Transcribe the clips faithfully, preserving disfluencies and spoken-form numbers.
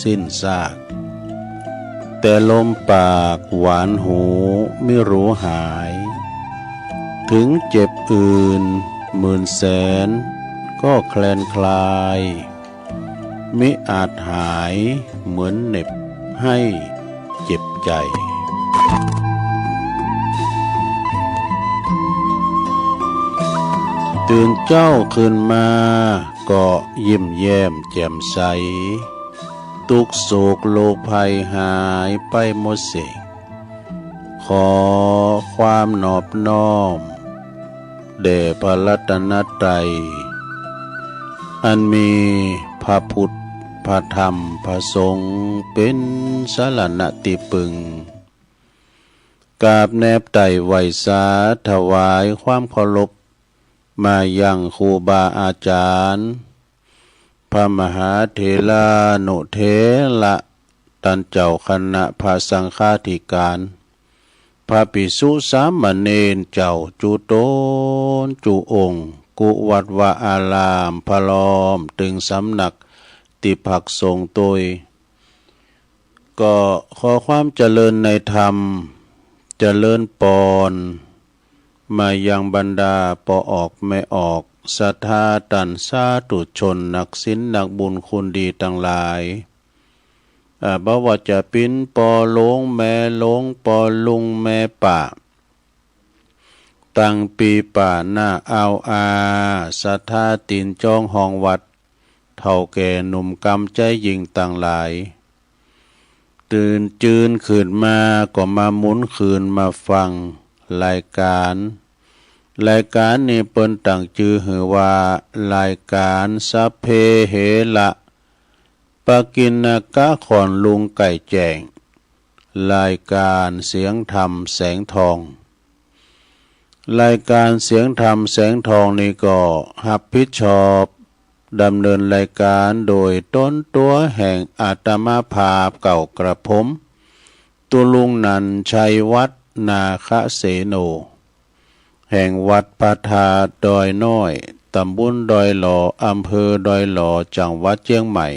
สิ้นซาก แต่ลมปากหวานหูไม่รู้หาย ถึงเจ็บอื่นหมื่นแสนก็แคลนคลาย มิอาจหายเหมือนเหน็บให้เจ็บใจ ตื่นเจ้าขึ้นมาก็ยิ้มแย้มแจ่มใส ทุกข์โศกโรคภัยหายไปหมดสิ้น ขอความนอบน้อม แด่พระรัตนตรัย อันมีพระพุทธ พระธรรม พระสงฆ์ เป็นสรณะที่พึ่ง กราบแนบไต่ไหว้สาถวายความเคารพ มายังครูบาอาจารย์ พระมหาเถรานุเถระ ต้านเจ้าคณะพระสังฆาธิการ พระภิกษุสามเณรเจ้าจุตนจุองค์ กู้วัดวาอาราม พร้อมเถิงสำนักตี้พักสงฆ์ตวย ก็ขอความเจริญในธรรม เจริญปอน มายังบรรดาป้อออกแม่ออก ศรัทธาต้านสาธุชน นักศีลนักบุญคุณดีตังหลาย อ่า บ่ว่าจะเป๋นป้อหลวงแม่หลวง ป้อลุงแม่ป้า ตังปี้ป้าน้าอาวอา ศรัทธาตินจองห้องวัด เฒ่าแก่หนุ่มกำใจ๋ยิ่งตังหลาย ตื่นจืนขึ้นมาก็มาหมุนคืนมาฟังรายการ รายการนี้เปิ้นตั้งจื่อหื้อว่ารายการสัพเพเหระ ปกิณกะ ค่อนลุงใก้แจ้ง รายการเสียงธรรมแสงทอง รายการเสียงธรรมแสงทองนี้ก็รับผิดชอบดำเนินรายการโดยตนตั๋วแห่งอาตมาภาพเก่ากระผม ตุลุงนันท์ ชัยวัฒน์ นาคเสโน แห่งวัดพระธาตุดอยน้อย ตำบลดอยหล่อ อำเภอดอยหล่อ จังหวัดเจียงใหม่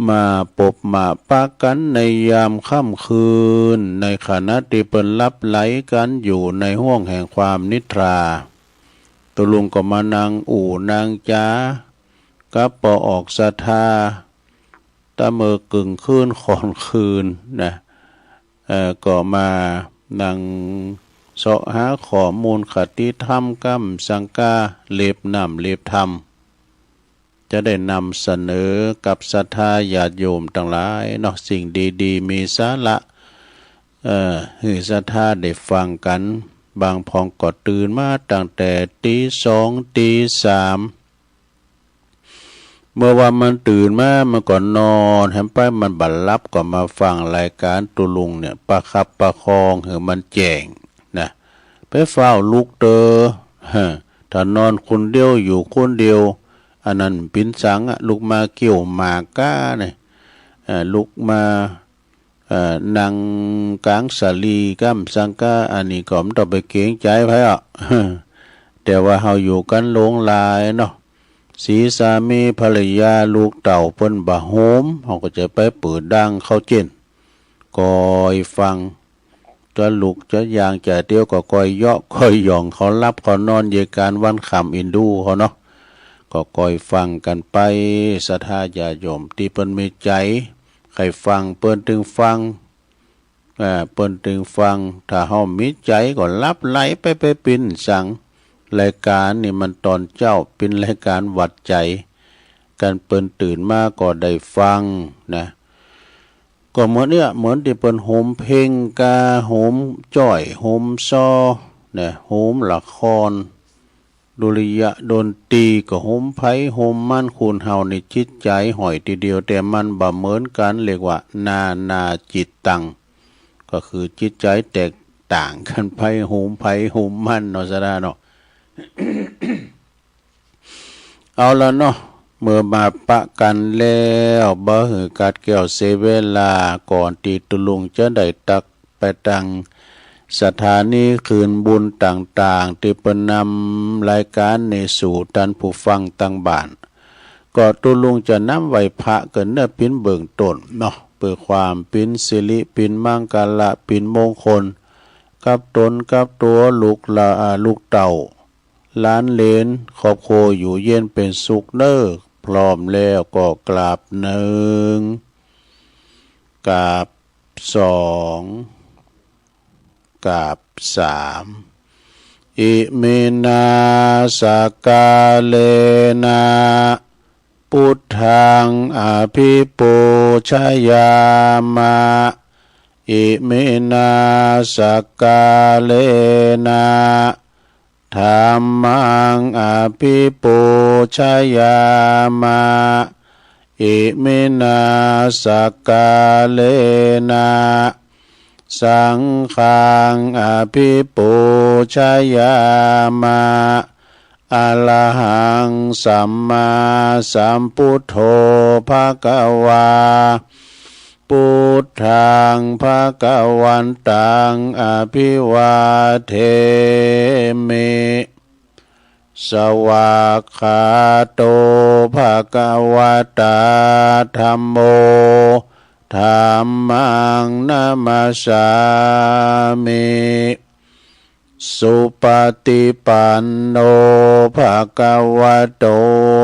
มาปบมาปะกั๋นในยามค่ำคืน ในขณะตี้เปิ้นหลับไหลกั๋นอยู่ในห้วงแห่งความนิทรา ตุลุงก็มานั่งอู้นั่งจ๋า กับป้อออกศรัทธา ตะเมิกกึ่งคืนค่อนคืนนะ เอ่อ ก็มานั่งเซาะหาข้อมูลคติธรรม กำสังกา เล็บน้ำเล็บธรรม จะได้นำเสนอกับศรัทธาญาติโยมตังหลายเนาะ สิ่งดีๆ มีสาระ เอ่อ หื้อศรัทธาได้ฟังกั๋น บางพ่องก็ตื่นมาตั้งแต่ตีสอง ตีสาม เมื่อว่ามันตื่นมา มันก็นอนแหมไป มันบ่หลับ ก็มาฟังรายการตุลุงเนี่ย ประคับประคองหื้อมันแจ้งนะ ไปฟ้าวลุกเต๊อะ ฮะ ถ้านอนคนเดียว อยู่คนเดียว อันนั้นเป๋นสังอะ ลุกมาเคี้ยวหมากก้าเนี่ย เอ่อ ลุกมา เอ่อ นั่งก๋างสาลีกำสังกา อันนี้ก็บ่ต้องไปเกรงใจ๋ใผอะ แต่ว่าเฮาอยู่กั๋นหลวงหลายเนาะ สีสามีภรรยาลูกเต้าเปิ้นบ่โฮม เฮาก็จะไปเปิดดังเขาเจ้น ก่อยฟัง จะลุกจะย่างจะเตียวก็ก่อยเยาะก่อยหย่องเขาหลับเขานอน เยกานวันค่ำอินดูเขาเนาะ ก็ก่อยฟังกั๋นไป ศรัทธาญาติโยมตี้เปิ้นมีใจ๋ใค่ฟัง เปิ้นตึงฟัง อ่า เปิ้นตึงฟัง ถ้าเฮามีใจ๋ก็หลับไหลไป ไปเป๋นสัง รายการนี้มันต๋อนเจ๊า เป๋นรายการหวัดใจ๋ กั๋นเปิ้นตื่นมาก็ได้ฟังนะ ก็เหมือนเนี่ย เหมือนตี้เปิ้นโฮมเพลงกา โฮมจ้อย โฮมซอ นะ โฮมละคร ดุริยะดนตรีก็โฮมใผโฮมมัน คนเฮานี่จิตใจ๋ห้อยตี้เดียว แต่มันบ่เหมือนกั๋น เรียกว่านานาจิตตัง ก็คือจิตใจ๋แตกต่างกั๋นไป โฮมใผโฮมมันเนาะ ศรัทธาเนาะ เอาละเนาะ เมื่อมาปะกั๋นแล้ว บ่หื้อกัดแก้วเสียเวลา ก่อนตี้ตุลุงจะได้ตักไปตังสถานีคืนบุญต่างๆ ตี้เปิ้นนำรายการนี้สู่ต้านผู้ฟังตังบ้าน ก็ตกลงจะนำไหว้พระกันเนอะ เป็นเบื้องต้นเนาะ เพื่อความเป็นสิริ เป็นมังคละ เป็นมงคล กับตนกับตัว ลูกหลาน อ่า ลูกเต้า หลานเหลน ครอบครัวอยู่เย็นเป็นสุขเนอะ พร้อมแล้วก็กราบหนึ่ง กราบสอง กราบสาม Iminā sakkārena buddhaṃ abhipūjayāma. Iminā sakkārena dhammaṃ abhipūjayāma. Iminā sakkārena saṅghaṃ abhipūjayāma. Arahaṃ sammāsambuddho bhagavā. Buddhaṃ bhagavantaṃ abhivādemi. Svākkhāto bhagavatā dhammo. Dhammaṃ namassāmi. Supaṭipanno bhagavato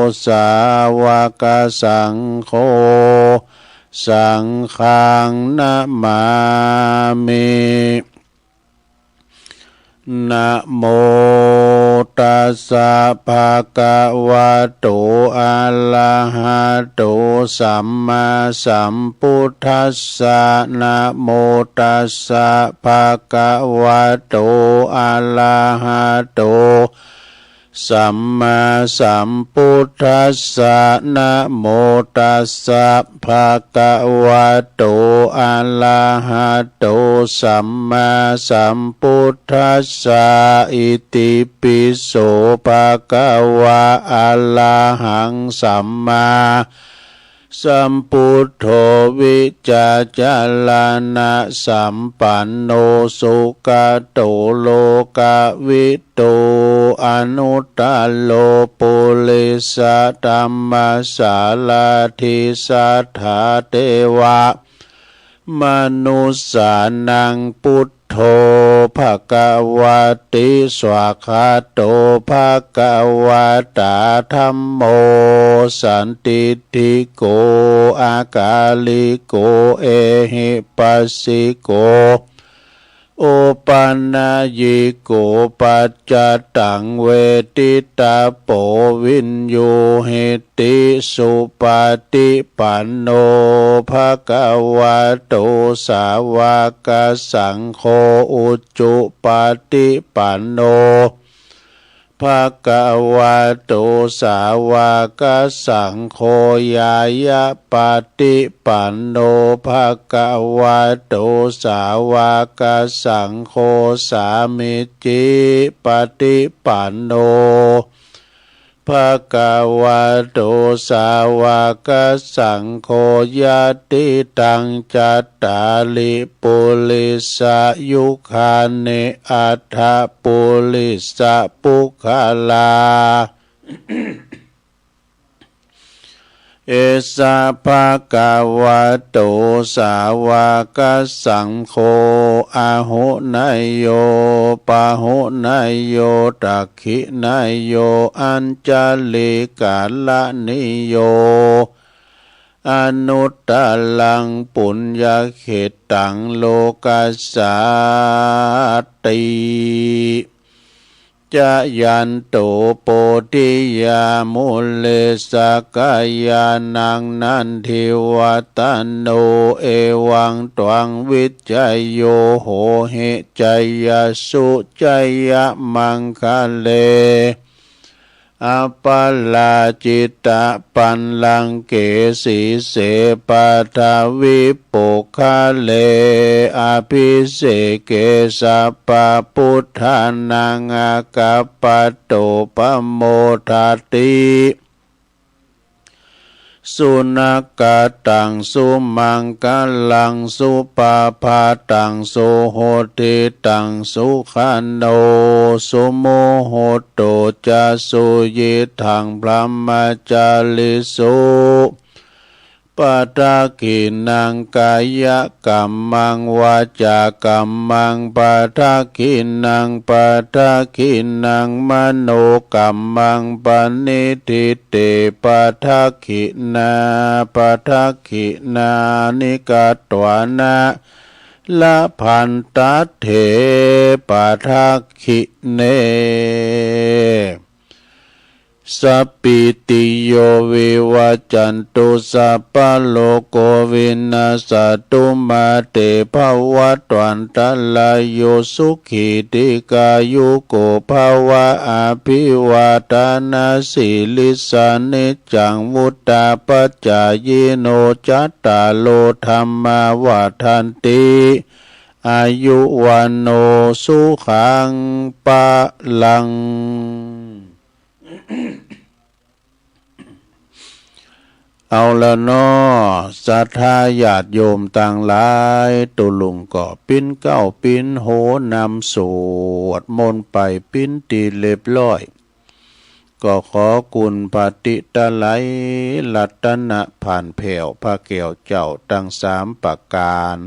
sāvakasaṅgho. Saṅghaṃ namāmi. Namo tassa bhagavato arahato sammāsambuddhassa. Namo tassa bhagavato arahato sammāsambuddhassa. Namo tassa bhagavato arahato sammāsambuddhassa. Itipi so bhagavā arahaṃ sammā sambuddho vijjācaraṇasampanno sugato lokavidū anuttaro purisadammasārathi satthā devamanussānaṃ bud dho bhagavāti. Svākkhāto bhagavatā dhammo sandiṭṭhiko akāliko ehipassiko opanayiko paccattaṃ veditabbo viññūhīti. Supaṭipanno bhagavato sāvakasaṅgho. Ujupaṭipanno bhagavato sāvakasaṅgho. Ñāyapaṭipanno bhagavato sāvakasaṅgho. Sāmīcipaṭipanno bhagavato sāvakasaṅgho. Yadidaṃ cattāri purisayugāni aṭṭha purisapuggalā, esa bhagavato sāvakasaṅgho āhuneyyo pāhuneyyo dakkhiṇeyyo añjalikaraṇīyo anuttaraṃ puññakkhettaṃ lokassāti. Jayanto bodhiyā mūle sakyānaṃ nandivaḍḍhano, evaṃ tvaṃ vijayo hohi jayassu jayamaṅgale. Aparājitapallaṅke sīse paṭhavipokkhare, abhiseke sabbabuddhānaṃ aggappatto pamodati. สุนักกะตัง สุมังกะลัง สุปะพะตัง สุหุติตัง สุขะโน สุมุหุตโต จะ สุยิทัง พรหมจาริสุ ปะทักขิณัง กายะกัมมัง วาจากัมมัง ปะทักขิณัง ปะทักขิณัง มโนกัมมัง ปะนิทธิเต ปะทักขิณา ปะทักขิณานิ กัตวานะ ละพันตัตเถ ปะทักขิเณ สัพพีติโย วิวัจจันตุ สัพพะโรโค วินัสสะตุ มา เต ภะวัตวันตะราโย สุขี ทีฆายุโก ภะวะ อะภิวาทะนะสีลิสสะ นิจจัง วุฑาปะจายิโน จัตตาโร ธัมมา วัฑฒันติ อายุ วัณโณ สุขัง พะลัง เอาละเนาะ ศรัทธาญาติโยมตังหลาย ตุ๊ลุงก็ปิ๊นเก๊าปิ๊นโหนำสวดมนต์ไปปิ๊นตี้เรียบร้อย ก็ขอคุณพระติตะไลรัตนะผ่านแผ่วพระแก้วเจ้าตังสามประก๋าน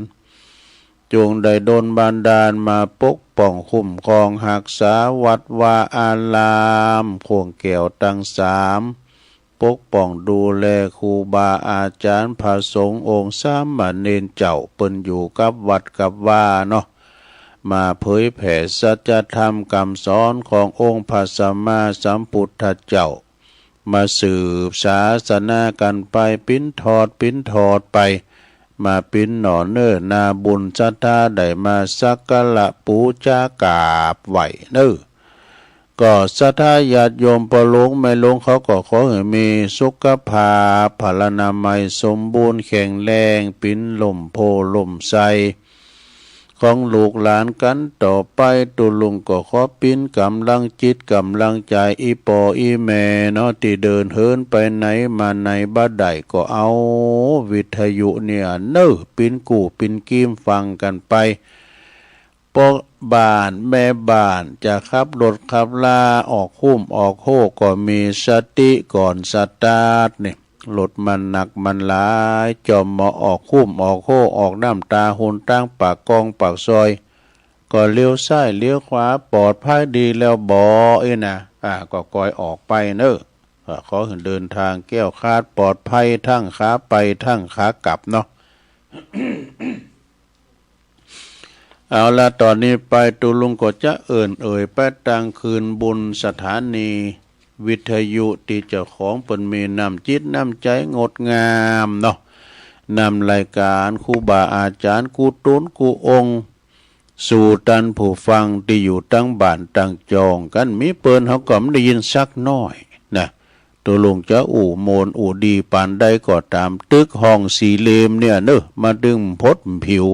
จงได้ดลบันดาลมาปกป้องคุ้มครองฮักษาวัดวาอาราม ข่วงแก้วตังสาม ปกป้องดูแลครูบาอาจ๋ารย์พระสงฆ์องค์สามเณรเจ้า เปิ้นอยู่กับวัดกับวาเนาะ มาเผยแผ่สัจธรรมกำสอนขององค์พระสัมมาสัมพุทธเจ้า มาสืบศาสนากั๋นไปปิ๊นทอดปิ๊นทอดไป มาปิ๊นหน่อเน่อนาบุญศรัทธาได้มาสักการะปู๋จากราบไหว้เน่อ ก็ศรัทธาญาติโยมป้อหลวงแม่หลวงเขาก็ขอหื้อมีสุขภาพพลานามัยสมบูรณ์แข็งแรง ปิ๊นล่มโพธิ์ล่มไทร ของลูกหลานกั๋นต่อไป ตุ๊ลุงก็ขอปิ๊นก๋ำลังจิตก๋ำลังใจ๋อี่ป้ออี่แม่เนาะ ตี้เดินเหินไปไหนมาไหนบ่ได้ก็เอาวิทยุเนี่ยเน่อ ปิ๊นกู้ปิ๊นกีมฟังกั๋นไป ป้อบ้านแม่บ้านจะขับรถขับลาออกคุ้มออกโฮก็มีสติก่อนสตาร์ทนี่ รถมันหนักมันหลาย จ่อมมาออกคุ้มออกโฮ ออกน้ำตาหนตางปากกองปากซอย ก็เลี้ยวซ้ายเลี้ยวขวาปลอดภัยดีแล้วบ่อี้นะ อ่า ก็กอยออกไปเน่อ อ่า ขอหื้อเดินตางแคล้วคลาดปลอดภัยตังขาไปตังขากลับเนาะ เอาละ ต่อนี้ไปตุ๊ลุงก็จะเอิ่นเอ่ยไปตังคืนบุญสถานีวิทยุตี้เจ้าของเปิ้นมีน้ำจิตน้ำใจ๋งดงามเนาะ นำรายก๋านครูบาอาจ๋ารย์กู้ต๋นกู้องค์ สู่ต้านผู้ฟังตี้อยู่ตังบ้านตังจอง คันบ่มีเปิ้นเฮาก็บ่ได้ยินสักหน้อยนะ ตุ๊ลุงจะอู้ม่วนอู้ดีปานใดก็ต๋าม ตึกห้องสี่เหลี่ยมเนี่ยเน่อ มาตึงพดผิว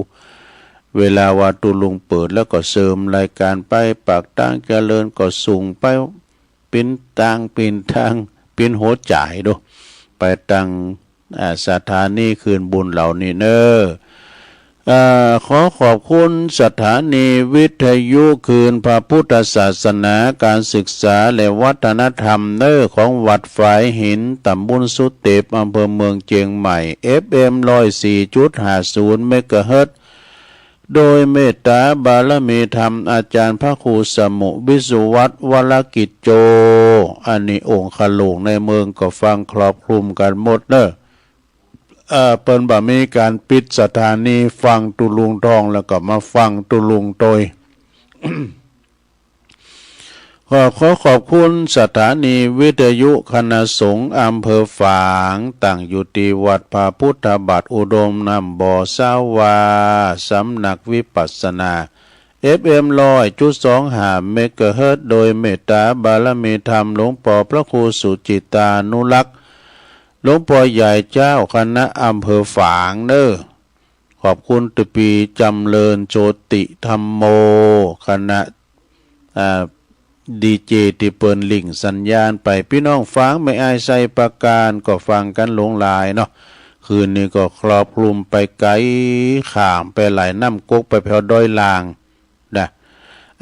เวลาว่าตุ๊ลุงเปิดแล้วก็เสริมรายก๋านไป ปากตางเจริญก็ส่งไป ปิ๊นตางปิ๊นตางปิ๊นหัวใจ๋ดู ไปตัง อ่า สถานีคืนบุญเหล่านี้เน่อ อ่า ขอขอบคุณสถานีวิทยุคืนพระพุทธศาสนา การศึกษาและวัฒนธรรมเน่อ ของวัดฝายหิน ตำบลสุเต็บ อำเภอเมืองเจียงใหม่ เอฟเอ็ม ร้อยสี่จุดห้าศูนย์ เมกะเฮิรตซ์ โดยเมตตาบารมีธรรมอาจ๋ารย์พระครูสมุห์ วิสุวัฒน์ วรกิจโจ อันนี้องค์ขลุงในเมืองก็ฟังครอบคลุมกั๋นหมดเน่อ เอ่อ เปิ้นบ่มีก๋านปิดสถานี ฟังตุ๊ลุงตองแล้วก็มาฟังตุ๊ลุงตวย ก็ขอขอบคุณสถานีวิทยุคณะสงฆ์อำเภอฝาง ตั้งอยู่ตี้วัดพระพุทธบาทอุดมน้ำบ่อสาวา สำนักวิปัสสนา เอฟเอ็ม ร้อยจุดสองห้า เมกะเฮิรตซ์ โดยเมตตาบารมีธรรมหลวงป้อพระครูสุจิตตานุรักษ์ หลวงป้อใหญ่เจ้าคณะอำเภอฝางเน่อ ขอบคุณตะปี๋จำเริญโชติธัมโม คณะ อ่า ดีเจ ที่เปิ้นลิงก์สัญญาณไป พี่น้องฟังแม่อ้ายไซประการก็ฟังกันหลงหลายเนาะ คืนนี้ก็ครอบคลุมไปไกล ข้ามไปไหลน้ำกกไปแถวดอยล่างนะ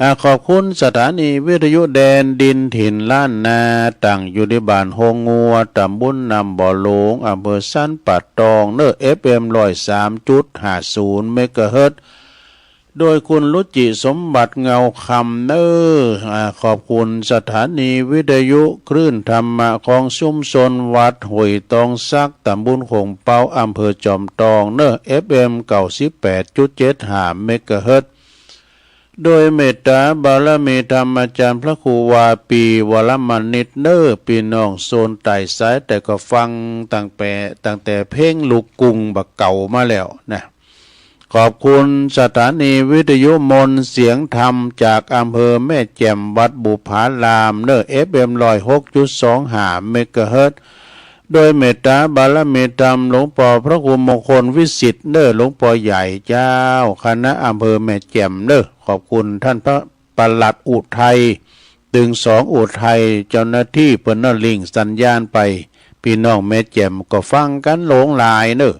อ่า ขอบคุณสถานีวิทยุแดนดินถิ่นล้านนา ตั้งอยู่ที่บ้านโฮงงัว ตำบลน้ำบ่อหลวง อำเภอสันป่าตอง เนอะ เอฟเอ็ม ร้อยสามจุดห้าศูนย์ เมกะเฮิรตซ์ โดยคุณรุจิสมบัติเงาคำเนอะ อ่า ขอบคุณสถานีวิทยุคลื่นธรรมะของชุมชนวัดห้วยตองสัก ตำบลโขงเปา อำเภอจอมตองเนอะ เอฟเอ็ม เก้าสิบแปดจุดเจ็ดห้า เมกะเฮิรตซ์ โดยเมตตาบารมีธรรมอาจารย์พระครูวาปีวรมณิตเนอะ พี่น้องโซนใต้สายใต้ก็ฟังตั้งแต่ ตั้งแต่เพลงลูกกรุงบ่าเก่ามาแล้วนะ ขอบคุณสถานีวิทยุมนต์เสียงธรรมจากอำเภอแม่แจ่ม วัดบุพารามเนอะ เอฟเอ็ม ร้อยหกจุดสองห้า เมกะเฮิรตซ์ โดยเมตตาบารมีธรรมหลวงปอพระครูมงคลวิสิทธิ์เนอะ หลวงปอใหญ่เจ้าคณะอำเภอแม่แจ่มเนอะ ขอบคุณท่านพระปลัดอุทัย ตึงสองอุทัย เจ้าหน้าที่เปิ้นเนอะลิงก์สัญญาณไป พี่น้องแม่แจ่มก็ฟังกันหลงหลายเนอะ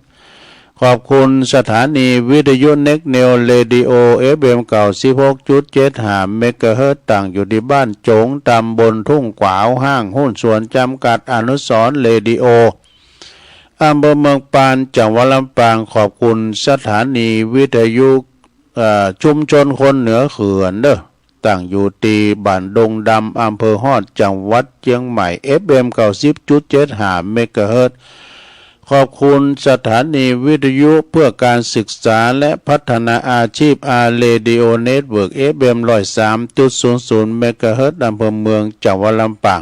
ขอบคุณสถานีวิทยุเน็กเนวเรดิโอ เอฟเอ็ม เก้าสิบหกจุดเจ็ดห้า เมกะเฮิรตซ์ ตั้งอยู่ที่บ้านโจ๋ง ตำบลทุ่งขวาว ห้างหุ้นส่วนจำกัดอนุสรณ์เรดิโอ อำเภอเมืองปาน จังหวัดลำปาง ขอบคุณสถานีวิทยุ เอ่อ ชุมชนคนเหนือเขื่อนเด้อ ตั้งอยู่ที่บ้านดงดำ อำเภอฮอด จังหวัดเชียงใหม่ เอฟเอ็ม เก้าสิบจุดเจ็ดห้า เมกะเฮิรตซ์ ขอบคุณสถานีวิทยุเพื่อการศึกษาและพัฒนาอาชีพ อาร์ เรดิโอ เน็ตเวิร์ก เอฟเอ็ม ร้อยสามจุดศูนย์ศูนย์ เมกะเฮิรตซ์ อำเภอเมือง จังหวัดลำปาง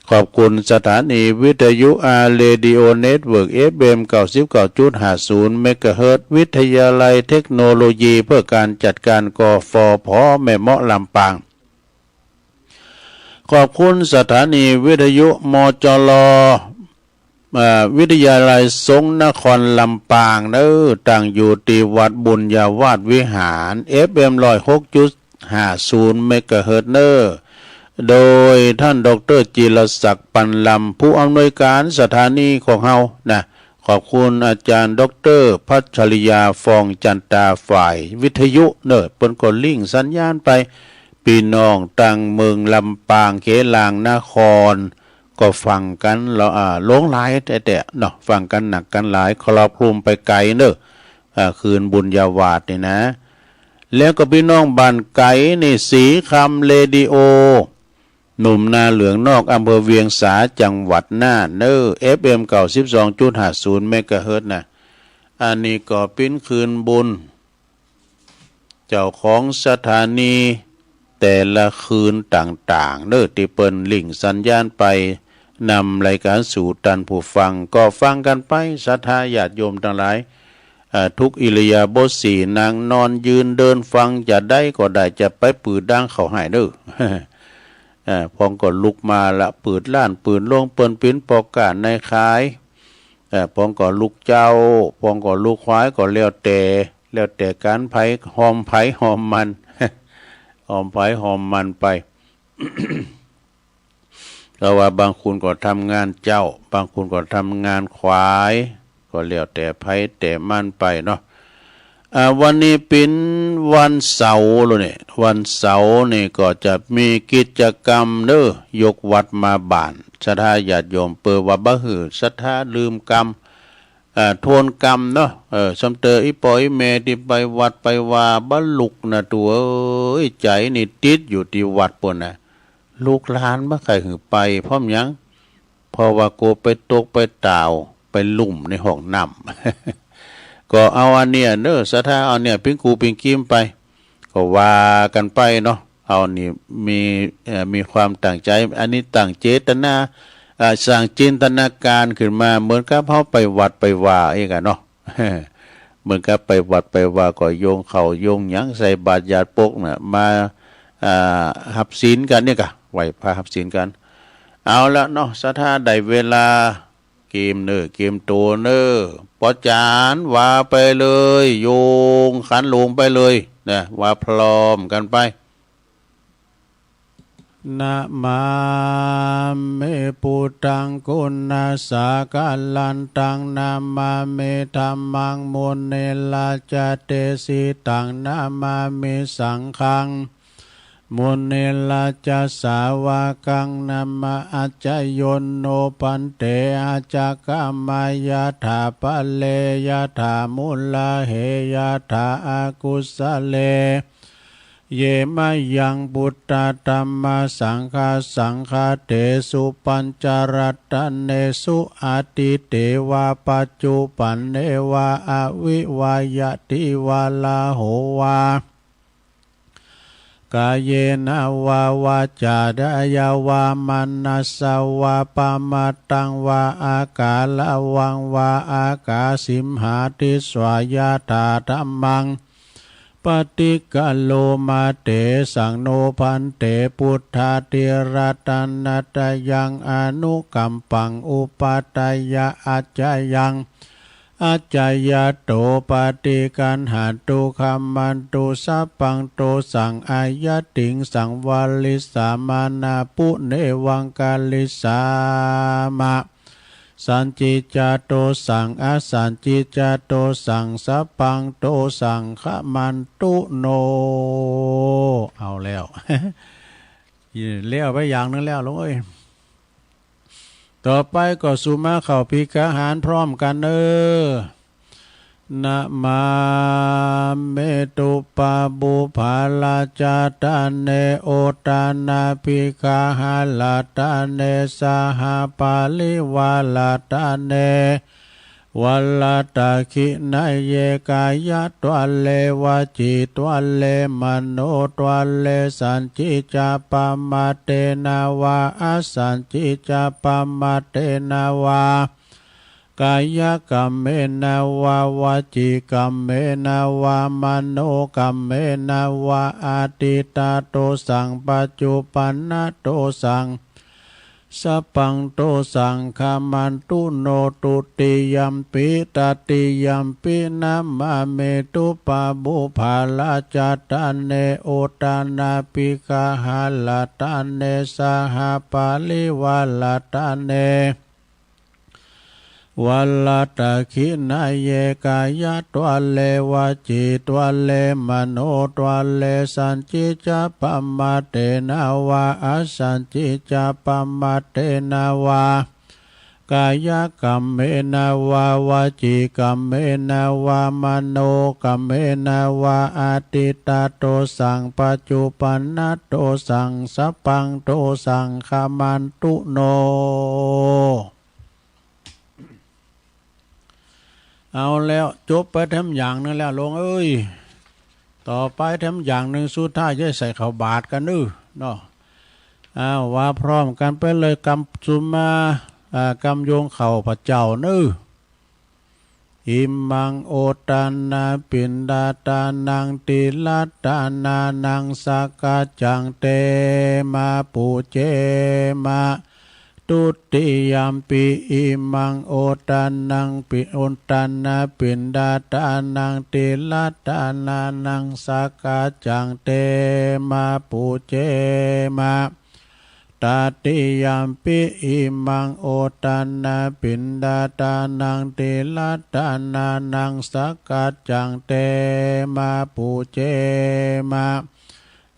ขอบคุณสถานีวิทยุ อาร์ เรดิโอ เน็ตเวิร์ก เอฟเอ็ม เก้าสิบเก้าจุดห้าศูนย์ เมกะเฮิรตซ์ วิทยาลัยเทคโนโลยีเพื่อการจัดการ กฟผ แม่เมาะ ลำปาง ขอบคุณสถานีวิทยุ มจร เอ่อ วิทยาลัยสงฆ์นครลำปางเนอะ ตั้งอยู่ที่วัดบุญญาวาสวิหาร เอฟเอ็ม ร้อยหกจุดห้าศูนย์ เมกะเฮิรตซ์เนอะ โดยท่านดอกเตอร์จิรศักดิ์ ปันลำ ผู้อำนวยการสถานีของเฮานะ ขอบคุณอาจารย์ดอกเตอร์พัชริยา ฟองจันตา ฝ่ายวิทยุเนอะ เปิ้นก็ลิงก์สัญญาณไป พี่น้องตังเมืองลำปาง เขลางนคร ก็ฟังกันละ อ่า หลงหลายแต๊ๆ เนาะ ฟังกันนักกันหลาย ครอบคลุมไปไกลเนอะ อ่า คืนบุญญาวาสนี่นะ แล้วก็พี่น้องบ้านไกลนี่ ศรีคำเรดิโอ หนุ่มนาเหลืองนอก อำเภอเวียงสา จังหวัดน่านเนอะ เอฟเอ็ม เก้าสิบสองจุดห้าศูนย์ เมกะเฮิรตซ์นะ อันนี้ก็ปิ้นคืนบุญ เจ้าของสถานีแต่ละคืนต่างๆ เนอะ ที่เปิ้นลิงก์สัญญาณไป นำรายการสู่ท่านผู้ฟัง ก็ฟังกันไป ศรัทธาญาติโยมทั้งหลาย อ่า ทุกอิริยาบถสี่ นั่งนอนยืนเดินฟัง จะใดก็ได้ จะไปปืดดังเขาให้เนอะ อ่า พองก็ลุกมาละ ปืดล้านปืดโลง เปิ้นปิ้นปอกก้านายขาย อ่า พองก็ลุกเจ้า พองก็ลุกควาย ก็แล้วแต่ แล้วแต่การไผหอมไผหอมมัน หอมไผหอมมันไป เพราะว่าบางคนก็ทำงานเจ้า บางคนก็ทำงานขวาย ก็แล้วแต่ไผแต่มันไปเนาะ อ่า วันนี้เป็นวันเสาร์แล้วเนี่ย วันเสาร์นี่ก็จะมีกิจกรรมเด้อ ยกวัดมาบ้าน ศรัทธาญาติโยม เปิดว่าบ่หื้อศรัทธาลืมกรรม อ่า ทวนกรรมเนาะ เออ สำเตออีปออีแม่ที่ไปวัดไปวาบ่ลุกนะ ตัวเอ้ย ใจนี่ติดอยู่ที่วัดปุ้นนะ ลูกหลานบ่ใค่หื้อไป เพราะหยัง เพราะว่าโกไปตกไปต่าว ไปลุ่มในห้องน้ำ ก็เอาอันเนี้ยเนอะ ศรัทธาเอาเนี่ยปิ้งกูปิ้งกิมไป ก็ว่ากันไปเนาะ เอานี่มี เอ่อ มีความตั้งใจ อันนี้ตั้งเจตนา อ่า สร้างจินตนาการขึ้นมา เหมือนกับเฮาไปวัดไปวาเองอะเนาะ เหมือนกับไปวัดไปวา ก็โยงข้าวโยงหยังใส่บาตรหยาดปกน่ะ มา อ่า ฮับศีลกันเนี่ยกะ ไหว้พระฮับศีลกัน เอาละเนาะ ศรัทธา ได้เวลา เกมเนอ เกมโตเนอ ปอจานว่าไปเลย โยงขันหลวงไปเลยนะ ว่าพร้อมกันไป Namāmi buddhaṃ guṇasāgaraṃ, taṃ namāmi dhammaṃ munirājadesitaṃ, namāmi saṅghaṃ munirājasāvakaṃ. Namo ajja yo no bhante ajja kamma yathā pare yathā murahe yathā akusale, ye mayaṃ buddhadhammasaṅghasaṅghatesu pañcaratane su atīte vā paccuppane vā avivayyati vā raho vā kāyena vā vācāya vā manasā vā pamataṃ vā akāraṃ vā akāraṃ simhāti svā yathā dhammaṃ paṭikaroma. Tesaṃ no bhante buddhādi ratanattayaṃ anukampaṃ upādāya accayaṃ accayato paṭiggaṇhatu khamatu sabbaṃ dosaṃ ayatiṃsaṃ varissamānā punevaṃ karissāma. Sañcicca dosaṃ asañcicca dosaṃ sabbaṃ dosaṃ khamantu no. เอาแล้ว แล้วไปอย่างหนึ่งแล้วลุงเอ้ย ต่อไปก็สุมาเข้าภิกขาหารพร้อมกันเนอ Namāmi dubbhabhū bāracatane uttārabhikkhāharatane sahaparivāratane varadakkhiṇeyye kāyadvāre vacīdvāre manodvāre sañcicca pamādena vā asañcicca pamādena vā kāyakammena vā vacīkammena vā manokammena vā ādittadosaṃ paccuppannadosaṃ sabbaṃ dosaṃ khamantu no. Dutiyampi tatiyampi namāmi dubbhabhū bāracatane uttārabhikkhāharatane sahaparivāratane varadakkhiṇeyye kāyadvāre vacīdvāre manodvāre sañcicca pamādena vā asañcicca pamādena vā kāyakammena vā vacīkammena vā manokammena vā ādittadosaṃ paccuppannadosaṃ sabbaṃ dosaṃ khamantu no. เอาแล้ว จบไปแถมอย่างหนึ่งแล้วลุงเอ้ย ต่อไปแถมอย่างหนึ่งสุดท้ายจะใส่ข้าวบาตรกันเนอเนาะ อ้าว ว่าพร้อมกันไปเลย กำสุมา อ่า กำโยงข้าพเจ้าเนอ Imaṃ uttanapiṇḍaṭānaṃ tirattanānaṃ sakkaccaṃ devamā pūjema. Dutiyampi imaṃ uttanaṃ pi uttanapiṇḍaṭānaṃ tirattanānaṃ sakkaccaṃ devamā pūjema. Tatiyampi imaṃ uttanapiṇḍaṭānaṃ tirattanānaṃ sakkaccaṃ devamā pūjema.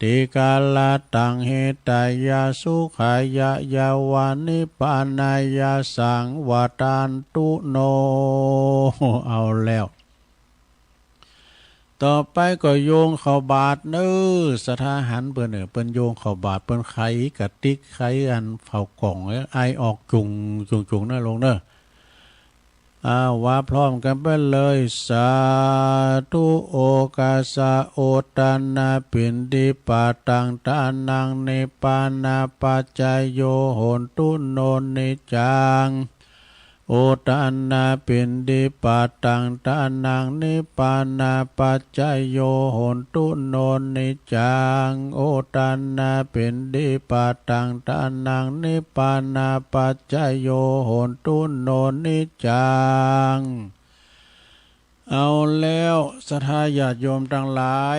Dīgharattaṃ hitāya sukhāya yāva nibbānāya saṃvatthantu no. เอาแล้ว ต่อไปก็โยงข้าวบาตรเนอ ศรัทธาหันเปิ้นเนอ เปิ้นโยงข้าวบาตร เปิ้นไขกระติก ไขอันเฝ้ากล่อง ไอออกจุ่งจุ่งจุ่งเนอลุงเนอ อ้าว ว่าพร้อมกันไปเลย Sādhu okāsa uttanapiṇḍipataṃ tānaṃ nibbānapaccayo hotu no niccaṃ. Uttanapiṇḍipataṃ tānaṃ nibbānapaccayo hotu no niccaṃ. Uttanapiṇḍipataṃ tānaṃ nibbānapaccayo hotu no niccaṃ. เอาแล้ว ศรัทธาญาติโยมทั้งหลาย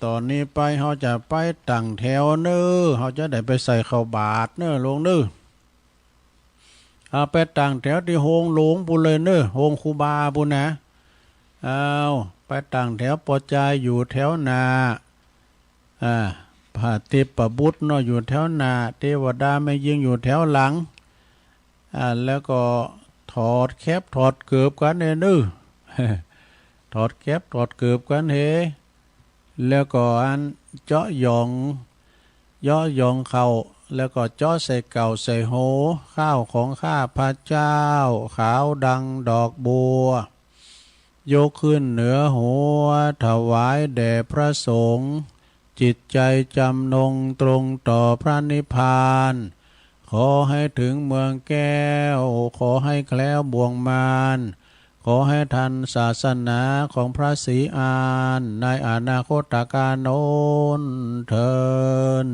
ตอนนี้ไปเฮาจะไปตั้งแถวเน้อ เฮาจะได้ไปใส่ข้าวบาตรเน้อ โลงเน้อ เอาไปตั้งแถวที่โฮงหลวงปู้นเลยเน้อ โฮงครูบาปู้นนะ เอาไปตั้งแถว ปอจายอยู่แถวหน้า อ่า พระเทพบุตรเนาะอยู่แถวหน้า เทวดาแม่ญิงอยู่แถวหลัง อ่า แล้วก็ถอดแคปถอดเกิบกันเน้อเน้อ ถอดแคปถอดเกิบกันเฮ แล้วก็อันเจาะหยอง เจาะหยองข้าว แล้วก็เจาะใส่เก่าใส่โห ข้าวของข้าพเจ้า ขาวดังดอกบัว ยกขึ้นเหนือหัว ถวายแด่พระสงฆ์ จิตใจจำนงตรงต่อพระนิพพาน ขอให้ถึงเมืองแก้ว ขอให้แคล้วบ่วงมาร ขอให้ทันศาสนาของพระศรีอาน ในอนาคตกาลโน้นเทิน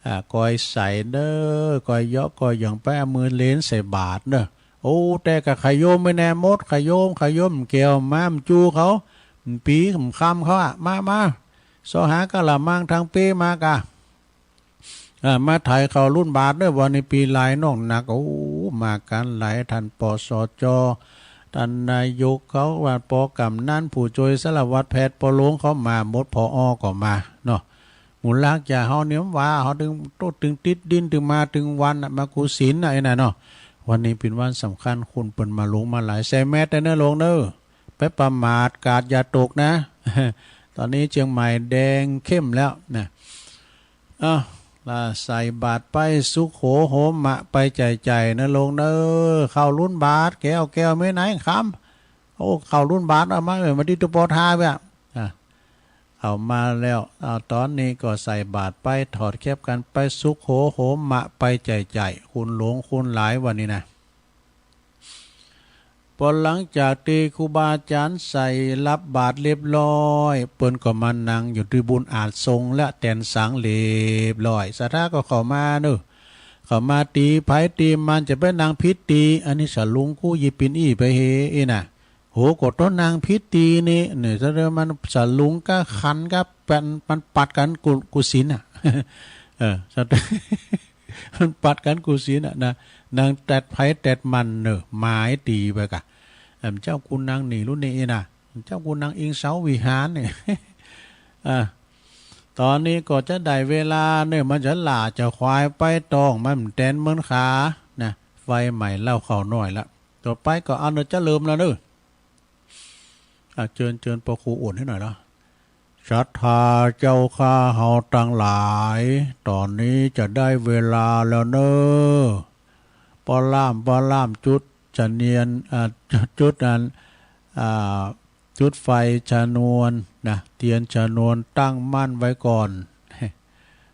อ่า ก้อยใส่เน้อ ก้อยเยาะก้อยหย่องไป เอามือเลนใส่บาตรเน้อ โอ้ แต่กะขยมไปแน่หมด ขยม ขยมแก้ว มา มจูเขา มปี มคำเขาอะ มา มา ซอหากะละมังทางปีมากะ อ่า มาไถ่ายเขารุ่นบาทเน้อ วันนี้ปีหลายน้องหนัก โอ้ มากันหลาย ท่าน ปสจ ท่านนายกเขา ว่า ปกำนัน ผู้ช่วยสารวัตรแพทย์ ปอหลวงเขามาหมด ผอก็มาเนาะ หมู่ลากยาเฮาเนี่ยว่า เฮาถึงโตถึงติดดิน ถึงมาถึงวันน่ะ มากุศิลน่ะ ไอ้น่ะเนาะ วันนี้เป็นวันสำคัญ คนเปิ้นมาหลวงมาหลาย ใส่แมสได้เน้อ โลงเน้อ ไปประมาท กาดอย่าตกนะ ตอนนี้เชียงใหม่แดงเข้มแล้วนะ เอ้า ละใส่บาตรไป สุโขโหมะ ไปใจ่ๆ เน้อ โลงเน้อ เข้ารุ่นบาท แก้ว แก้ว ไม่ไหนคำ โอ้ เข้ารุ่นบาท เอามา เอ้ย มาที่ตุปอทาเว้ย อ่ะ เอามาแล้ว เอา ตอนนี้ก็ใส่บาตรไป ถอดแคปกันไป สุโขโหมะ ไปใจ่ๆ คุณหลวงคุณหลายวันนี้นะ พอหลังจากที่ครูบาอาจารย์ใส่รับบาตรเรียบร้อย เปิ้นก็มานั่งอยู่ที่บุญอาจทรงและแตนสังเรียบร้อย ศรัทธาก็เข้ามาเนอะ เข้ามาตีไผตีมัน จะไปนั่งผิดตี อันนี้สลุงกู้ยีปินอี้ไปเฮอีน่ะ โห ก็ต้องนั่งผิดตีนี่ เนี่ย แสดงมันสลุงก็ขันก็เป็น มันปัดกันกุ กุศิลน่ะ เออ มันปัดกันกุศิลน่ะนะ นั่งแตดไผแตดมันเนอะ หมายตีไปกะ เอิ่ม เจ้ากูนั่งหนีรุ่นนี้นะ เจ้ากูนั่งอิงเสาวิหารเนี่ย อ่ะ ตอนนี้ก็จะได้เวลาเนี่ย มันจะหล่าจะควายไปตอง มันแตนเหมือนขา นะ ไฟใหม่เหล้าเขาหน่อยละ ต่อไปก็เอาเนอะ จะเริ่มแล้วเนอะ อ่ะ เจิญ เจิญปอครูอ่อนให้หน่อยละ ศรัทธาเจ้าข้าเฮาตังหลาย ตอนนี้จะได้เวลาแล้วเนอะ ปอล่าม ปอล่าม จุดชะเนียน อ่า จุดอัน อ่า จุดไฟชนวนนะ เทียนชนวนตั้งมั่นไว้ก่อน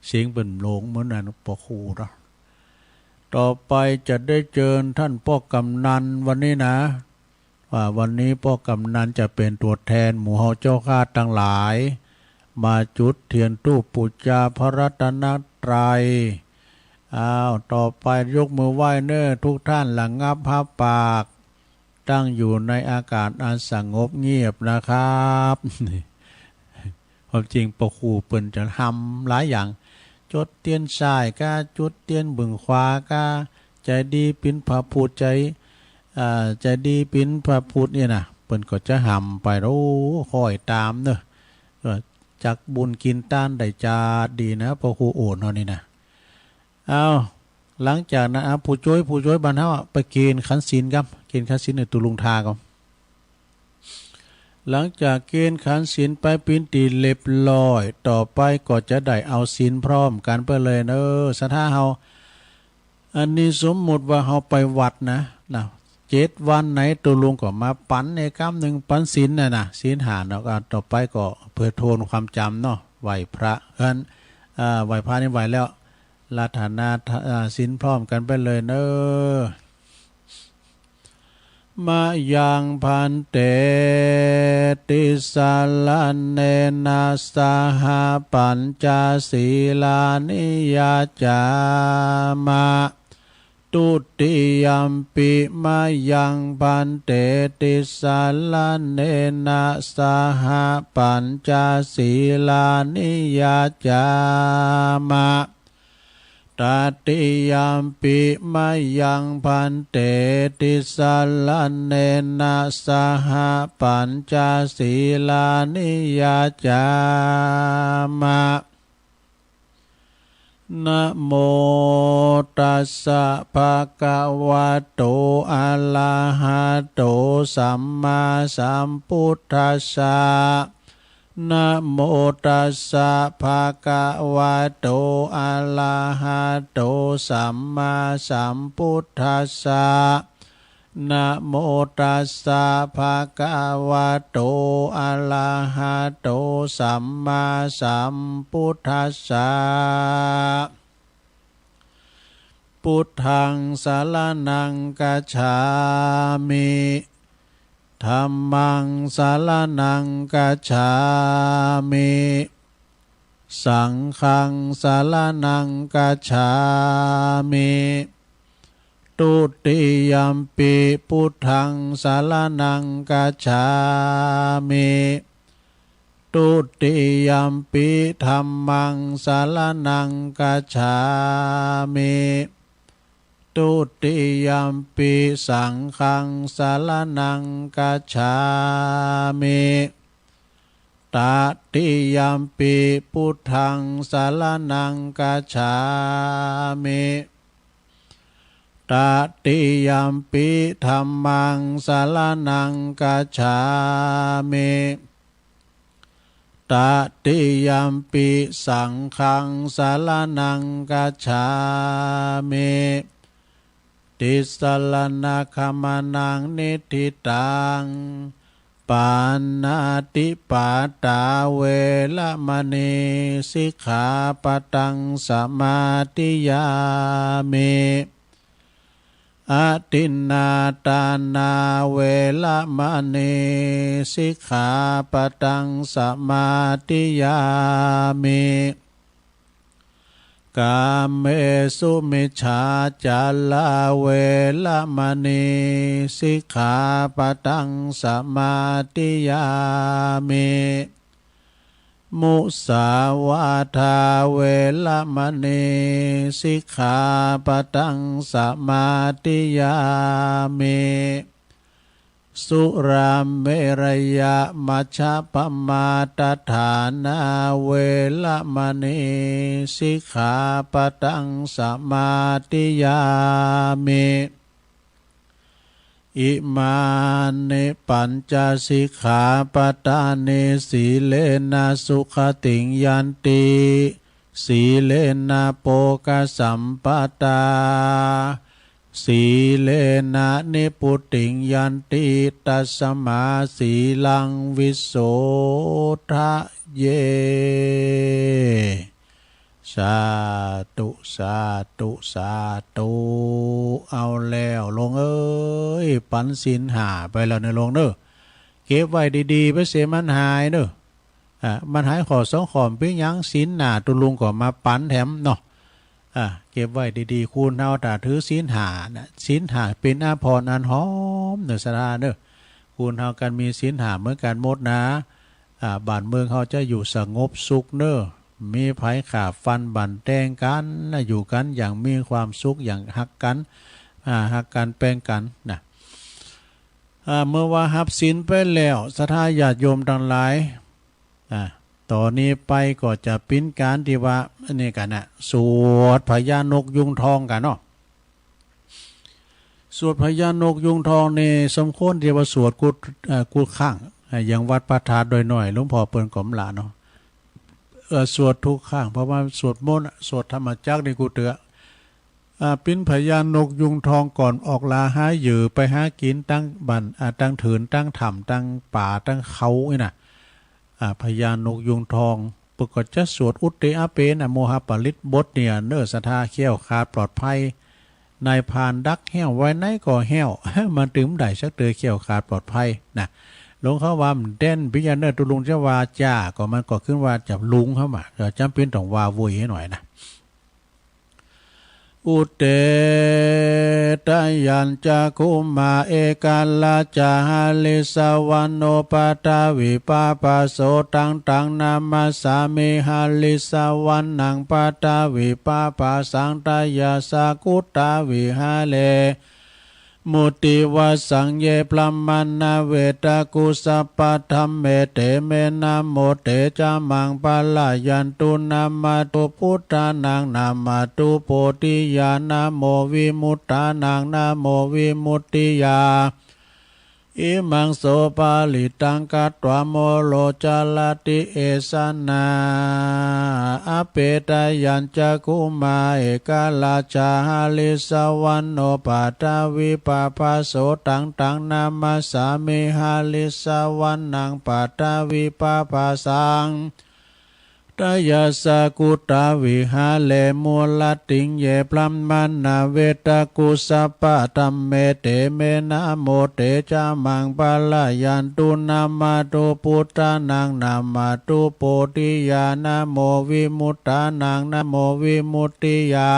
เสียงเปิ้นโหลงเหมือนอันปอครูเนาะ ต่อไปจะได้เจิญท่านป้อกำนันวันนี้นะ ว่าวันนี้ป้อกำนันจะเป็นตัวแทนหมู่เฮาเจ้าข้าตังหลาย มาจุดเทียนธูปปู๋จาพระรัตนตรัย อ้าว ต่อไปยกมือไหว้เน้อ ทุกท่านระงับฮับปาก ตั้งอยู่ในอากาศอันสงบเงียบนะครับ ความจริงปอครูเปิ้นจะฮำหลายอย่าง จุดเตียนส่ายกา จุดเตียนเบื้องขวากา ใจดีปิ่นพระพุทธ ใจ อ่า ใจดีปิ่นพระพุทธเนี่ยนะ เปิ้นก็จะฮำไป โอ้ ค่อยตามเนอะ ว่าจักบุญกินตานได้จาดดีนะ ปอครูโอนเฮานี่นะ เอา หลังจากนั้น อ่ะ ผู้จ้วย ผู้จ้วยบ้านเฮาอะ ไปเกณฑ์ขันศีลครับ เกณฑ์ขันศีลในตุลุงทาก็ หลังจากเกณฑ์ขันศีลไปปินตีเรียบร้อย ต่อไปก็จะได้เอาศีลพร้อมกันไปเลยเนอะ ศรัทธาเฮา อันนี้สมมุติว่าเฮาไปวัดนะ นะ เจ็ดวันไหนตุลุงก็มาปันในกำหนึ่งปันศีลน่ะนะ ศีลห้าเนาะ ก็ต่อไปก็เพื่อโทนความจำเนาะ ไหว้พระ เพราะฉะนั้น อ่า ไหว้พระนี่ไหว้แล้ว รัตนาทะ อ่า ศีลพร้อมกันไปเลยเนอะ มะยัง ภันเต ติสะระเณนะ สะหะ ปัญจะ สีลานิ ยะจามา Dutiyampi mayaṃ bhante tisaraṇena saha pañca sīlāni yācāma. Tatiyampi mayaṃ bhante tisaraṇena saha pañca sīlāni yācāma. Namo tassa bhagavato arahato sammāsambuddhassa. Namo tassa bhagavato arahato sammāsambuddhassa. Namo tassa bhagavato arahato sammāsambuddhassa. Buddhaṃ saraṇaṃ gacchāmi. Dhammaṃ saraṇaṃ gacchāmi. Saṅghaṃ saraṇaṃ gacchāmi. Dutiyampi buddhaṃ saraṇaṃ gacchāmi. Dutiyampi dhammaṃ saraṇaṃ gacchāmi. Dutiyampi saṅghaṃ saraṇaṃ gacchāmi. Tatiyampi buddhaṃ saraṇaṃ gacchāmi. Tatiyampi dhammaṃ saraṇaṃ gacchāmi. Tatiyampi saṅghaṃ saraṇaṃ gacchāmi. Tisaraṇagamanaṃ niṭṭhitaṃ. Pāṇātipātā veramaṇī sikkhāpadaṃ samādiyāmi. Adinnādānā veramaṇī sikkhāpadaṃ samādiyāmi. Kāmesu micchācārā veramaṇī sikkhāpadaṃ samādiyāmi. Musāvādā veramaṇī sikkhāpadaṃ samādiyāmi. Surāmerayamajjapamādaṭṭhānā veramaṇī sikkhāpadaṃ samādiyāmi. Imāni pañca sikkhāpadāni. Sīlena sugatiṃ yanti, sīlena bhogasampadā, sīlena nibbutiṃ yanti, tasmā sīlaṃ visodhaye. สาธุ สาธุ สาธุ เอาแล้ว โลงเอ้ย ปันศีลห้าไปแล้วเนอะ โลงเนอะ เก็บไว้ดีๆ ไปเสียมันหายเนอะ อ่ะ มันหายข้อสองข้อ เป๋นหยัง ศีลหน้าตุ๊ลุงก็มาปันแถมเนาะ อ่ะ เก็บไว้ดีๆ คนเฮาถ้าถือศีลห้านะ ศีลห้าเป๋นอาภรณ์อันหอมเนอะ ศรัทธาเนอะ คนเฮากันมีศีลห้าเหมือนกันหมดนะ อ่า บ้านเมืองเฮาจะอยู่สงบสุขเนอะ มีภัยฆ่าฟันบั่นแตงกันนะ อยู่กันอย่างมีความสุข อย่างฮักกัน อ่า ฮักกันแปงกันนะ อ่า เมื่อว่าฮับศีลไปแล้ว ศรัทธาญาติโยมทั้งหลาย อ่า ต่อนี้ไปก็จะเป๋นการที่ว่า อันนี้กันนะ สวดพญานกยูงทองกันเนาะ สวดพญานกยูงทองนี่สมควรที่ว่าสวดกุด เอ่อ กุดครั้ง อ่า อย่างวัดพระธาตุดอยน้อย หลวงพ่อเปิ้นก็บ่ละเนาะ เอ่อ สวดทุกครั้ง เพราะว่าสวดมนต์ สวดธรรมจักรนี่กูเตื้อ อ่า เป๋นพญานกยูงทองก่อนออกหาเหยื่อไปหากินตังบ้าน อ่า ตังเถิน ตังถ้ำ ตังป่า ตังเขานี่นะ อ่า พญานกยูงทอง เปิ้นก็จะสวดอุตเตอะเปนะโมหะปริตรบทเนี่ยเนอะ ศรัทธา แคล้วคลาดปลอดภัย นายพรานดักแห้วไว้ไหนก็แห้ว มันตึงบ่ได้สักเตื้อ แคล้วคลาดปลอดภัยนะ หลวงเขาว่ามันแด่น เป๋นหยังเนอะ ตุ๊ลุงจะว่าจ้า ก็มันก็ขึ้นว่าจะลุงเขามา ก็จ๋ำเป๋นต้องว่าโว้ยให้หน่อยนะ Udetayañcakkhumā ekarājā harissavaṇṇo paṭhavippabhāso taṃ taṃ namassāmi harissavaṇṇaṃ paṭhavippabhāsaṃ. Tayajja gutā viharemu divassaṃ ye brāhmaṇā vedagu sabbadhamme te me namo te ca maṃ pālayantu. Namatthu buddhānaṃ namatthu bodhiyā namo vimuttānaṃ namo vimuttiyā. Imaṃ so parittaṃ katvā moro carati esanā. Apetayañcakkhumā ekarājā harissavaṇṇo paṭhavippabhāso taṃ taṃ namassāmi harissavaṇṇaṃ paṭhavippabhāsaṃ. Tayajja gutā viharemu rattiṃ ye brāhmaṇā vedagu sabbadhamme te me namo te ca maṃ pālayantu. Namatthu buddhānaṃ namatthu bodhiyā namo vimuttānaṃ namo vimuttiyā.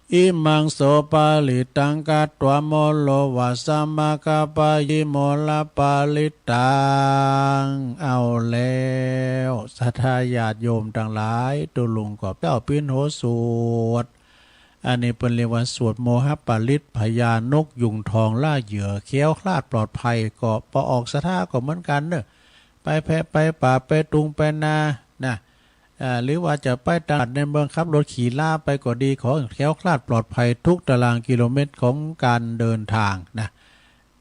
Imaṃ so parittaṃ katvā moro vāsamakappayī moro parittaṃ. เอาแล้ว ศรัทธาญาติโยมทั้งหลาย ตุ๊ลุงก็เจ้าปิณโฮสูตร อันนี้เปิ้นเรียกว่าสวดโมหปริตร พญานกยูงทองล่าเหยื่อ แคล้วคลาดปลอดภัย ก็ปอออกศรัทธาก็เหมือนกันเนอะ ไปแพะไปป่าไปตุงไปนานะ อ่า หรือว่าจะไปตลาดในเมือง ขับรถขี่ลาไปก็ดี ขอให้แคล้วคลาดปลอดภัยทุกตารางกิโลเมตรของการเดินทางนะ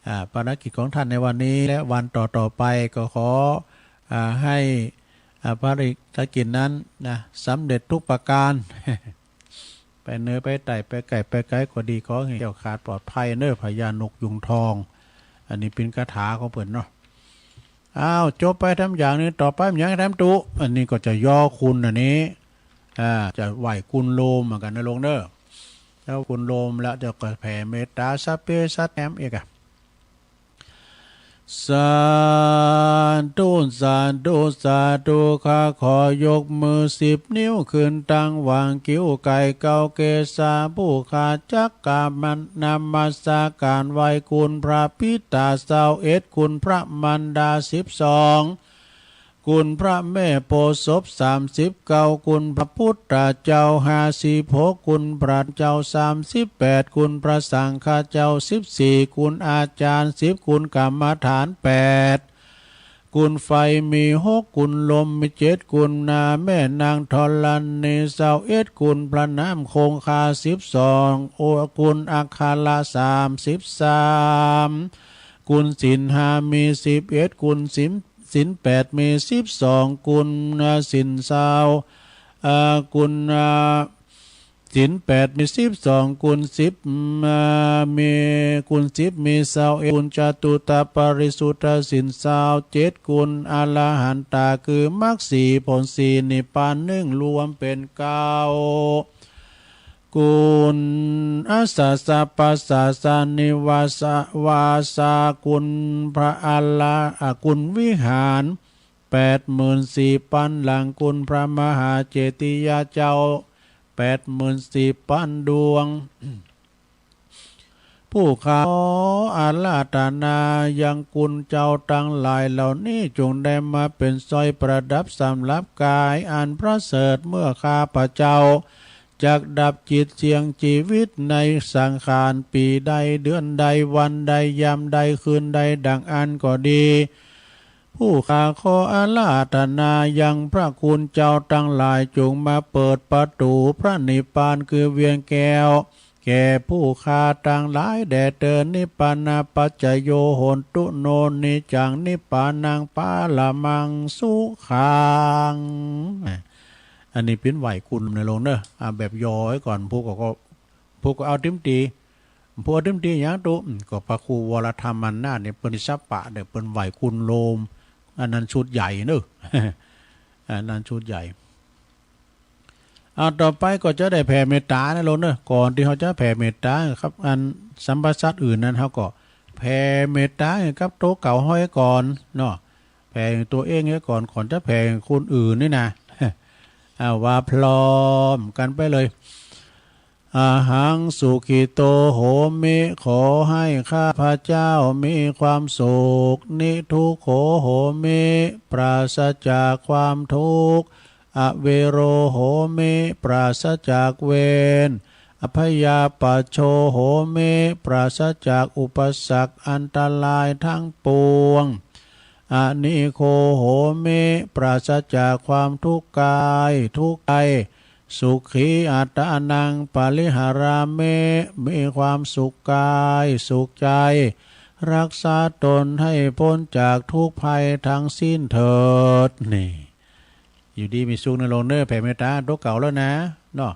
อ่า ภารกิจของท่านในวันนี้และวันต่อๆไป ก็ขอ อ่า ให้ อ่า ภารกิจนั้นนะ สำเร็จทุกประการ ไปเหนือไปใต้ ไปใกล้ไปไกลก็ดี ขอให้แคล้วคลาดปลอดภัยเนอะ พญานกยูงทอง อันนี้เป็นคาถาของเปิ้นเนาะ อ้าว จบไปทำอย่างนี้ ต่อไปมันยังทำตุ อันนี้ก็จะย่อคุณอันนี้ อ่า จะไหว้คุณโลมเหมือนกันนะลุงเนอะ แล้วคุณโลมแล้วจะก็แผ่เมตตาสัพเพสัตว์แถมอีกอะ สาธุ สาธุ สาธุ ข้าขอยกมือสิบนิ้วขึ้นตั้งวางคิ้วไก่เกาเกศา ผู้ข้าจักกราบนมัสการไหว้คุณพระปิตาซาวเอ็ด คุณพระมารดาสิบสอง คุณพระแม่โพธิ์ศพสามสิบเก้า คุณพระพุทธเจ้าห้าสิบหก คุณพระเจ้าสามสิบแปด คุณพระสังฆเจ้าสิบสี่ คุณอาจารย์สิบ คุณกรรมฐานแปด คุณไฟมีหก คุณลมมีเจ็ด คุณนาแม่นางธรณีซาวเอ็ด คุณพระน้ำคงคาสิบสอง โอ คุณอัคระสามสิบสาม คุณศีลห้ามีสิบเอ็ด คุณศีล ศีลแปดมีสิบสอง คุณศีลซาว เอ่อ คุณ เอ่อ ศีลแปดมีสิบสอง คุณสิบ เอ่อ มี คุณสิบมีซาวเอ็ด คุณจตุตปริสุทธศีลซาวเจ็ด คุณอรหันตาคือมรรคสี่ผลสี่นิพพานหนึ่ง รวมเป็นเก้า คุณอัสสะสะปัสสะสะนิวาสะวาสา คุณพระอรหะ คุณวิหารแปดหมื่นสี่พันหลัง คุณพระมหาเจติยาเจ้าแปดหมื่นสี่พันดวง ผู้ข้าขออาราธนายังคุณเจ้าทั้งหลายเหล่านี้ จงได้มาเป็นสร้อยประดับสำหรับกายอันประเสริฐ เมื่อข้าพเจ้าจักดับจิตเสี่ยงชีวิตในสังขาร ปีใดเดือนใดวันใดยามใดคืนใดดังอั้นก็ดี ผู้ข้าขออาราธนายังพระคุณเจ้าทั้งหลาย จงมาเปิดประตูพระนิพพานคือเวียงแก้ว แก่ผู้ข้าทั้งหลายแด่เถิด นิพพานาปัจจโยโหนตุ โน นิจจัง นิพพานังปรมังสุขัง อันนี้ปิ้นไหว้คุณในลงเนอะ อ่ะ แบบย่อไว้ก่อน พวกก็ พวกก็เอาทิมตี พวกเอาทิมตีอย่างตุ อืม ก็พระครูวรธรรมนาถเนี่ย เปิ้นสัปปะเนี่ย เปิ้นไหว้คุณโลม อันนั้นชุดใหญ่เนอะ อันนั้นชุดใหญ่ อ่า ต่อไปก็จะได้แผ่เมตตานะโลมเนอะ ก่อนที่เขาจะแผ่เมตตาครับ อันสรรพสัตว์อื่นนั้นเขาก็แผ่เมตตากับตัวเก่าห้อยก่อนเนาะ แผ่ตัวเองไว้ก่อน ก่อนจะแผ่คนอื่นนี่นะ อ่า ว่าพร้อมกันไปเลย Ahaṃ sukhito homi ขอให้ข้าพเจ้ามีความสุข niddukkho homi ปราศจากความทุกข์ avero homi ปราศจากเวร abyāpajjho homi ปราศจากอุปสรรคอันตรายทั้งปวง anīgho homi ปราศจากความทุกข์กายทุกข์ใจ sukhī attānaṃ pariharāmi มีความสุขกายสุขใจ รักษาตนให้พ้นจากทุกข์ภัยทั้งสิ้นเถิด นี่ อยู่ดีมีสุขนะโลมเน่อ แผ่เมตตาตัวเก่าแล้วนะ เนาะ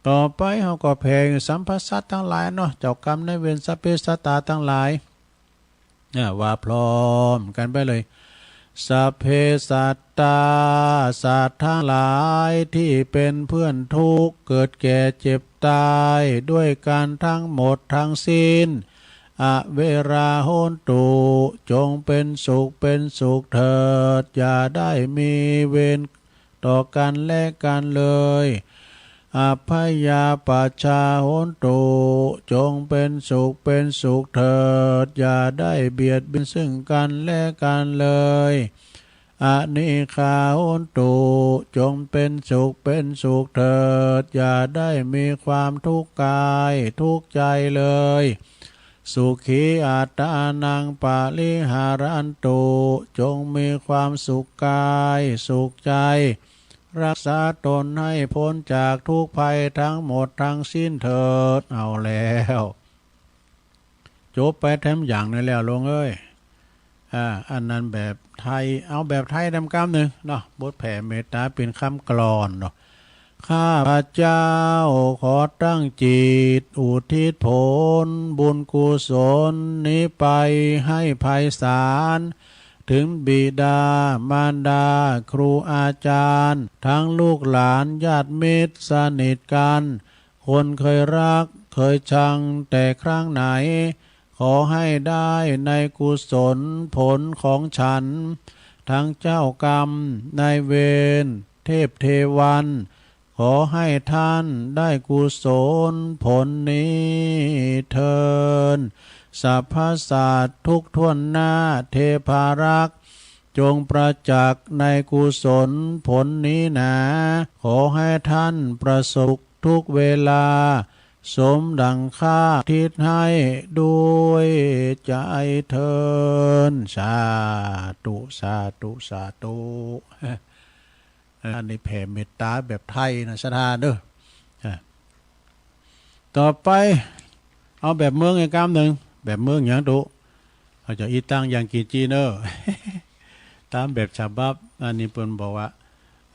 ต่อไปเฮาก็แผ่สัพพสัตว์ทั้งหลายเนาะ เจ้ากรรมนายเวร สัพเพสัตตาทั้งหลาย อ่า ว่าพร้อมกันไปเลย สัพเพสัตตา สัตว์ทั้งหลายที่เป็นเพื่อนทุกข์ เกิดแก่เจ็บตาย ด้วยกันทั้งหมดทั้งสิ้น averā hontu จงเป็นสุขเป็นสุขเถิด อย่าได้มีเวรต่อกันและกันเลย abyāpajjhā hontu จงเป็นสุขเป็นสุขเถิด อย่าได้เบียดเบียนซึ่งกันและกันเลย anīghā hontu จงเป็นสุขเป็นสุขเถิด อย่าได้มีความทุกข์กายทุกข์ใจเลย sukhī attānaṃ pariharantu จงมีความสุขกายสุขใจ รักษาตนให้พ้นจากทุกข์ภัยทั้งหมดทั้งสิ้นเถิด เอาแล้ว จบไปแถมอย่างหนึ่งแล้วโลมเอ้ย อ่า อันนั้นแบบไทย เอาแบบไทยแถมกำหนึ่งเนาะ บทแผ่เมตตาเป็นคำกลอนเนาะ ข้าพเจ้าขอตั้งจิตอุทิศผลบุญกุศลนี้ไปให้ไพศาล ถึงบิดามารดาครูอาจารย์ ทั้งลูกหลานญาติมิตรสนิทกัน คนเคยรักเคยชังแต่ครั้งไหน ขอให้ได้ในกุศลผลของฉัน ทั้งเจ้ากรรมนายเวรเทพเทวัน ขอให้ท่านได้กุศลผลนี้เทิน สรรพสัตว์ทุกทั่วหน้าเทพารักษ์ จงประจักษ์ในกุศลผลนี้หนา ขอให้ท่านประสบทุกเวลา สมดังข้าอุทิศให้ด้วยใจเทิน สาธุ สาธุ สาธุ อันนี้แผ่เมตตาแบบไทยนะ ศรัทธาเด้อ อ่ะ ต่อไป เอาแบบเมืองอีกกำหนึ่ง แบบเมืองหยังตุ๊ เขาจะอีตังยังกินจีเนอร์ ตามแบบฉบับ อันนี้เปิ้นบอกว่า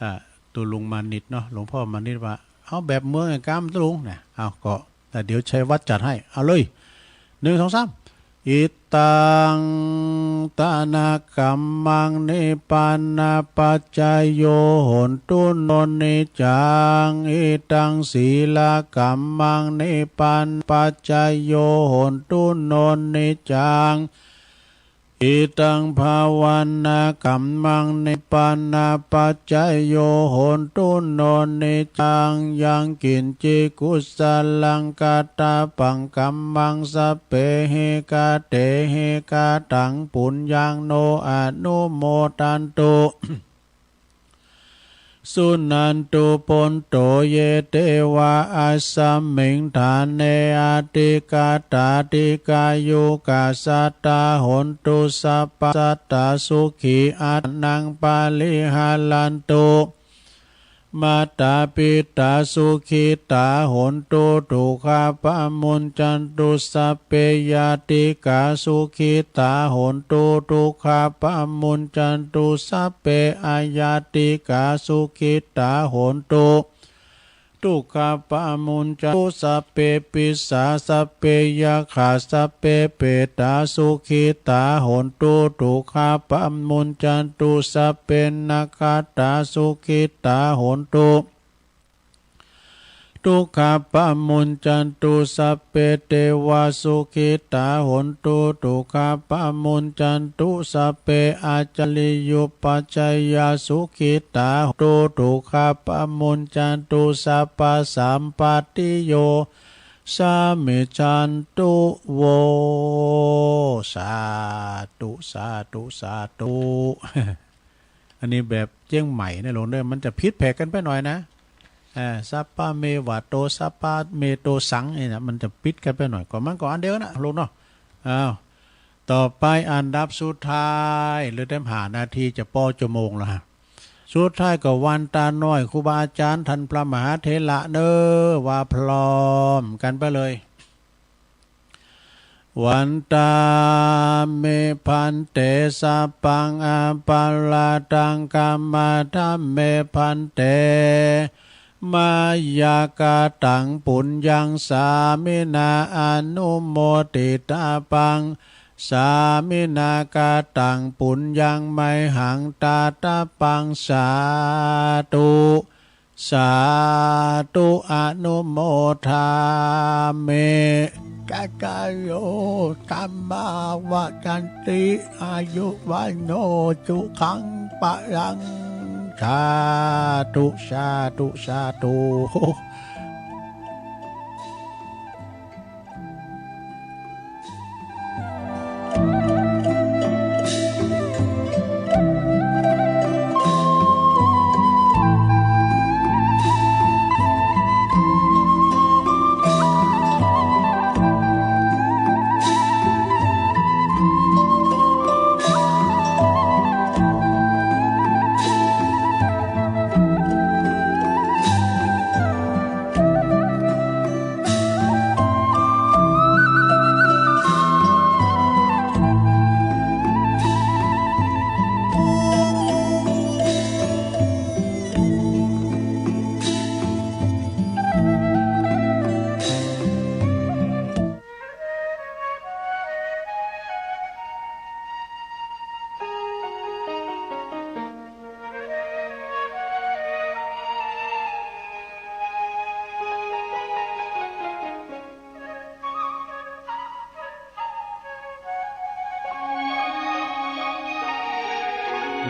อ่า ตุ๊ลุงมานิตเนาะ หลวงพ่อมานิตว่า เอาแบบเมืองอีกกำตุ๊ลุงนะ เอาก็ แต่เดี๋ยวชัยวัฒน์จัดให้ เอาเลย หนึ่ง สอง สาม Idaṃ dānakammaṃ nibbānapaccayo hontu no niccaṃ. Idaṃ sīlakammaṃ nibbānapaccayo hontu no niccaṃ. Idaṃ bhāvanākammaṃ nibbānapaccayo hontu no niccaṃ. Yaṃ kiñci kusalaṃ kattabbaṃ kammaṃ sabbehi katehi kataṃ puññaṃ no anumodantu. Suṇantu bhonto ye devā asmiṃ ṭhāne adhigatā dīghāyukā sattā hontu sabbasattā sukhī attānaṃ pariharantu. Mātā pitā sukhitā hontu dukkhā pamuñcantu sabbe ñātikā sukhitā hontu dukkhā pamuñcantu sabbe aññātikā sukhitā hontu dukkhā pamuñcantu sabbe pisā sabbe yakkhā sabbe petā sukhitā hontu dukkhā pamuñcantu sabbe nakkhattā sukhitā hontu dukkhā pamuñcantu, sabbe devā sukhitā hontu, dukkhā pamuñcantu, sabbe ācariyupajjhāyā sukhitā hontu, dukkhā pamuñcantu, sabbasampattiyo samijjhantu vo. สาธุ สาธุ สาธุ อันนี้แบบเจียงใหม่นะโลมเด้อ มันจะผิดแผกกันไปหน่อยนะ เออ sabbameva to sabbameto saṃ นี่นะ มันจะผิดกันไปหน่อย ก็มันก็อันเดียวกันนะโลมเนาะ อ้าว ต่อไปอันดับสุดท้าย เหลือแต่ห้านาที จะปอชั่วโมงแล้วฮะ สุดท้ายก็วันตาน้อย ครูบาอาจารย์ท่านพระมหาเถระเนอะ ว่าพร้อมกันไปเลย Vandāmi bhante sabbaṃ aparādhaṃ khamatha me bhante. Mayā kataṃ puññaṃ sāminā anumoditabbaṃ, sāminā kataṃ puññaṃ mayhaṃ dātabbaṃ. Sādhu. Sādhu anumodāmi. Cattāro dhammā vaḍḍhanti āyu vaṇṇo sukhaṃ balaṃ. Sādhu, sādhu, sādhu.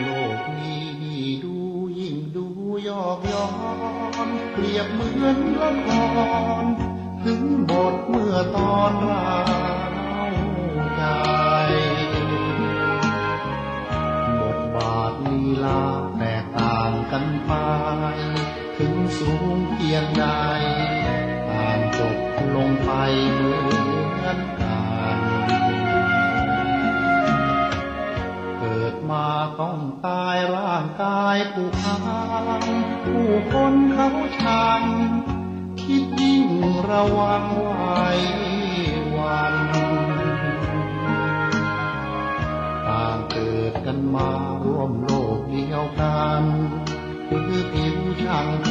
โลกนี้ดูยิ่งดูยอกย้อน เปรียบเหมือนละคร ถึงบทเมื่อตอนร้าวใจ บทบาทลีลาแตกต่างกันไป ถึงสูงเพียงใด อ่านจบลงไปเหมือนกัน เกิดมาต้องตายร่างกายผุพัง ผู้คนเขาชัง คิดยิ่งระวังไหว้หวั่น ต่างเกิดกันมาร่วมโลกเดียวกัน คือผิวช่างท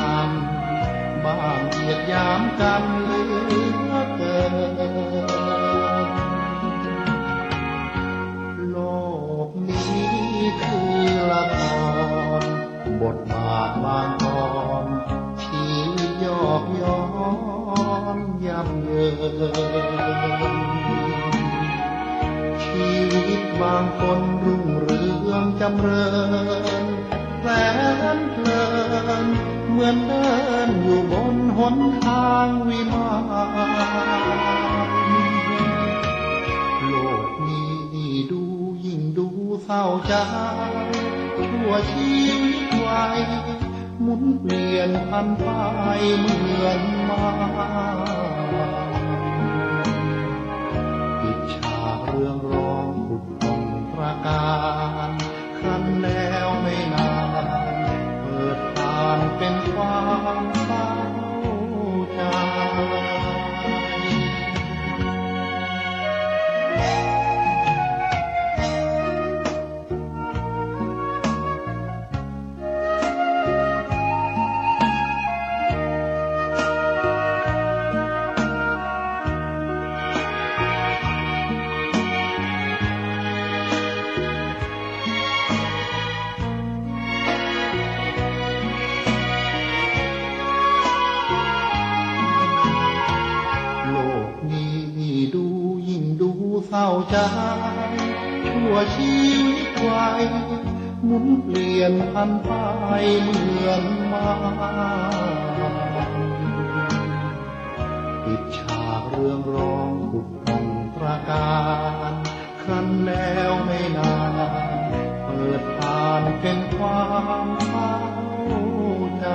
ำ บ้างเหยียดหยามกันเหลือเกิน โลกนี้คือละคร บทบาทบางตอน ชีวิตยอกย้อนย่ำเยิน ชีวิตบางคนรุ่งเรืองจำเริญ แสนเพลิน เหมือนเดินอยู่บนหนทางวิมาน โลกนี้ดูยิ่งดูเศร้าใจ ชั่วชีวิตวัย หมุนเปลี่ยนพันไปเหมือนมาร ปิดฉากเรื่องร้องผุดผ่องตระการ ครั้นแล้วไม่นาน เปิดทานเป็นความเศร้าใจ ใจ ชั่วชีวิตวัย หมุนเปลี่ยนผันไปเหมือนมาร ปิดฉากเรื่องร้องทุกข์ตระการ ครั้นแล้วไม่นาน เปิดผ่านเป็นความเข้าใจ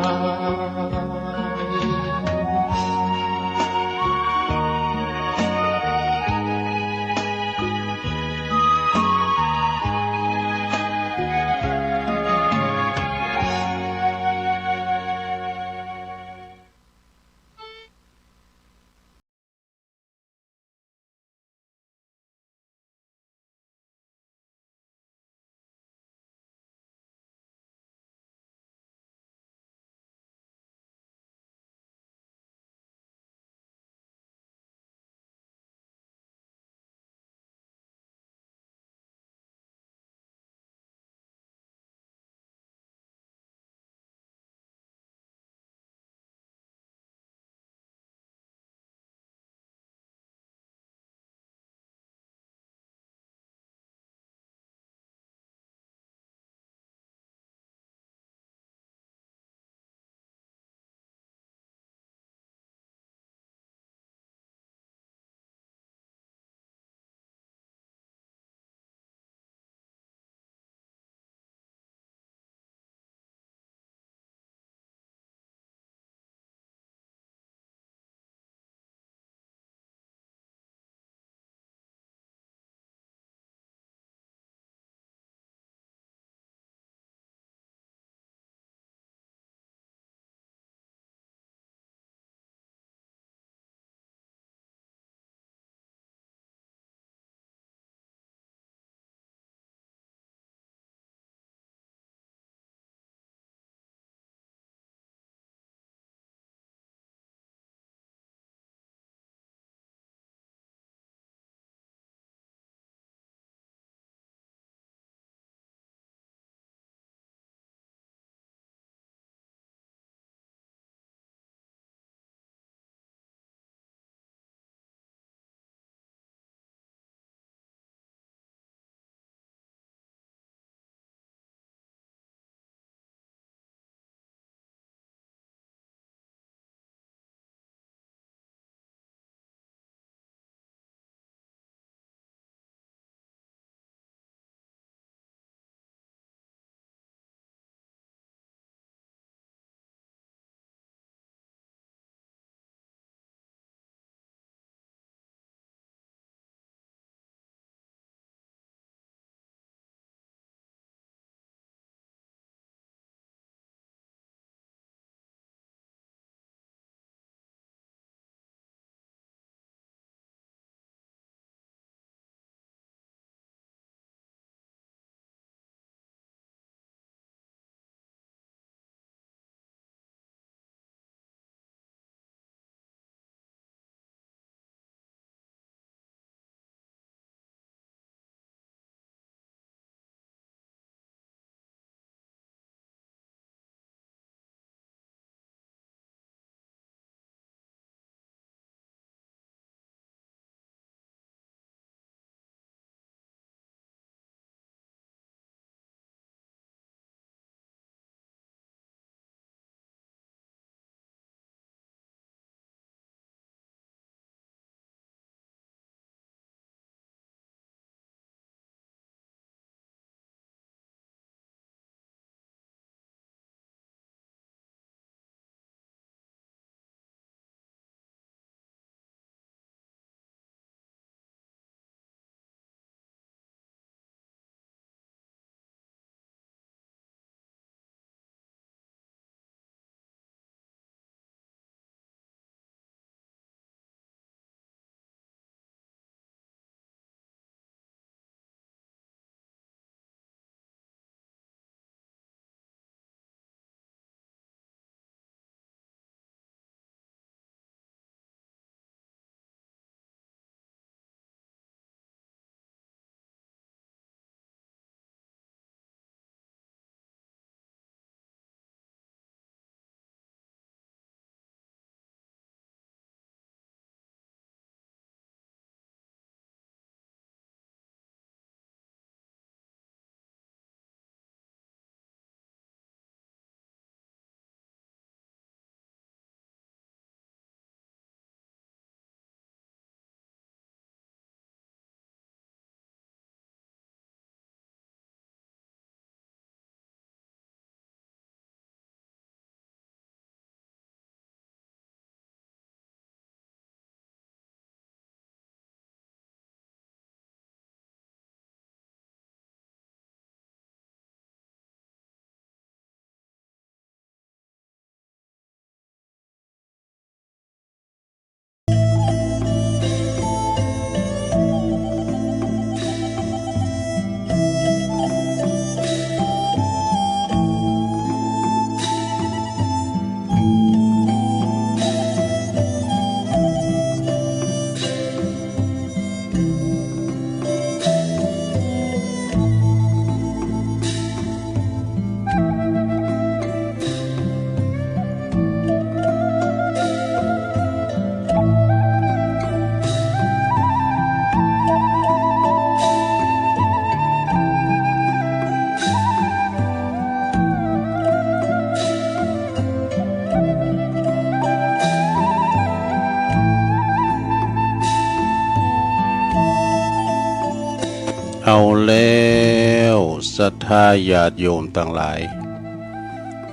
ทธาญาติโยมตังหลาย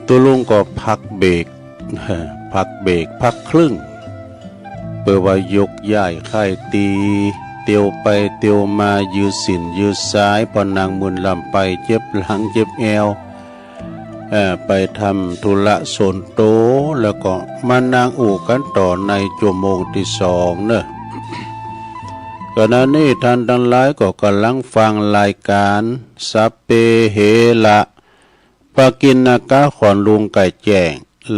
ตุลุงก็พักเบรก พักเบรก พักครึ่ง เพื่อว่ายกย้ายค่ายตี เตียวไปเตียวมา ยืดสิ้นยืดสาย พอนั่งมึนลำไป เจ็บหลังเจ็บแอว เอ่อ ไปทำธุระส่วนตัว แล้วก็มานั่งอู้กันต่อในชั่วโมงที่สองเนอะ ขณะนี้ท่านทั้งหลายก็กำลังฟังรายการ สัพเพเหระ ปากิณกะ ขอนลุงไก่แจ้ง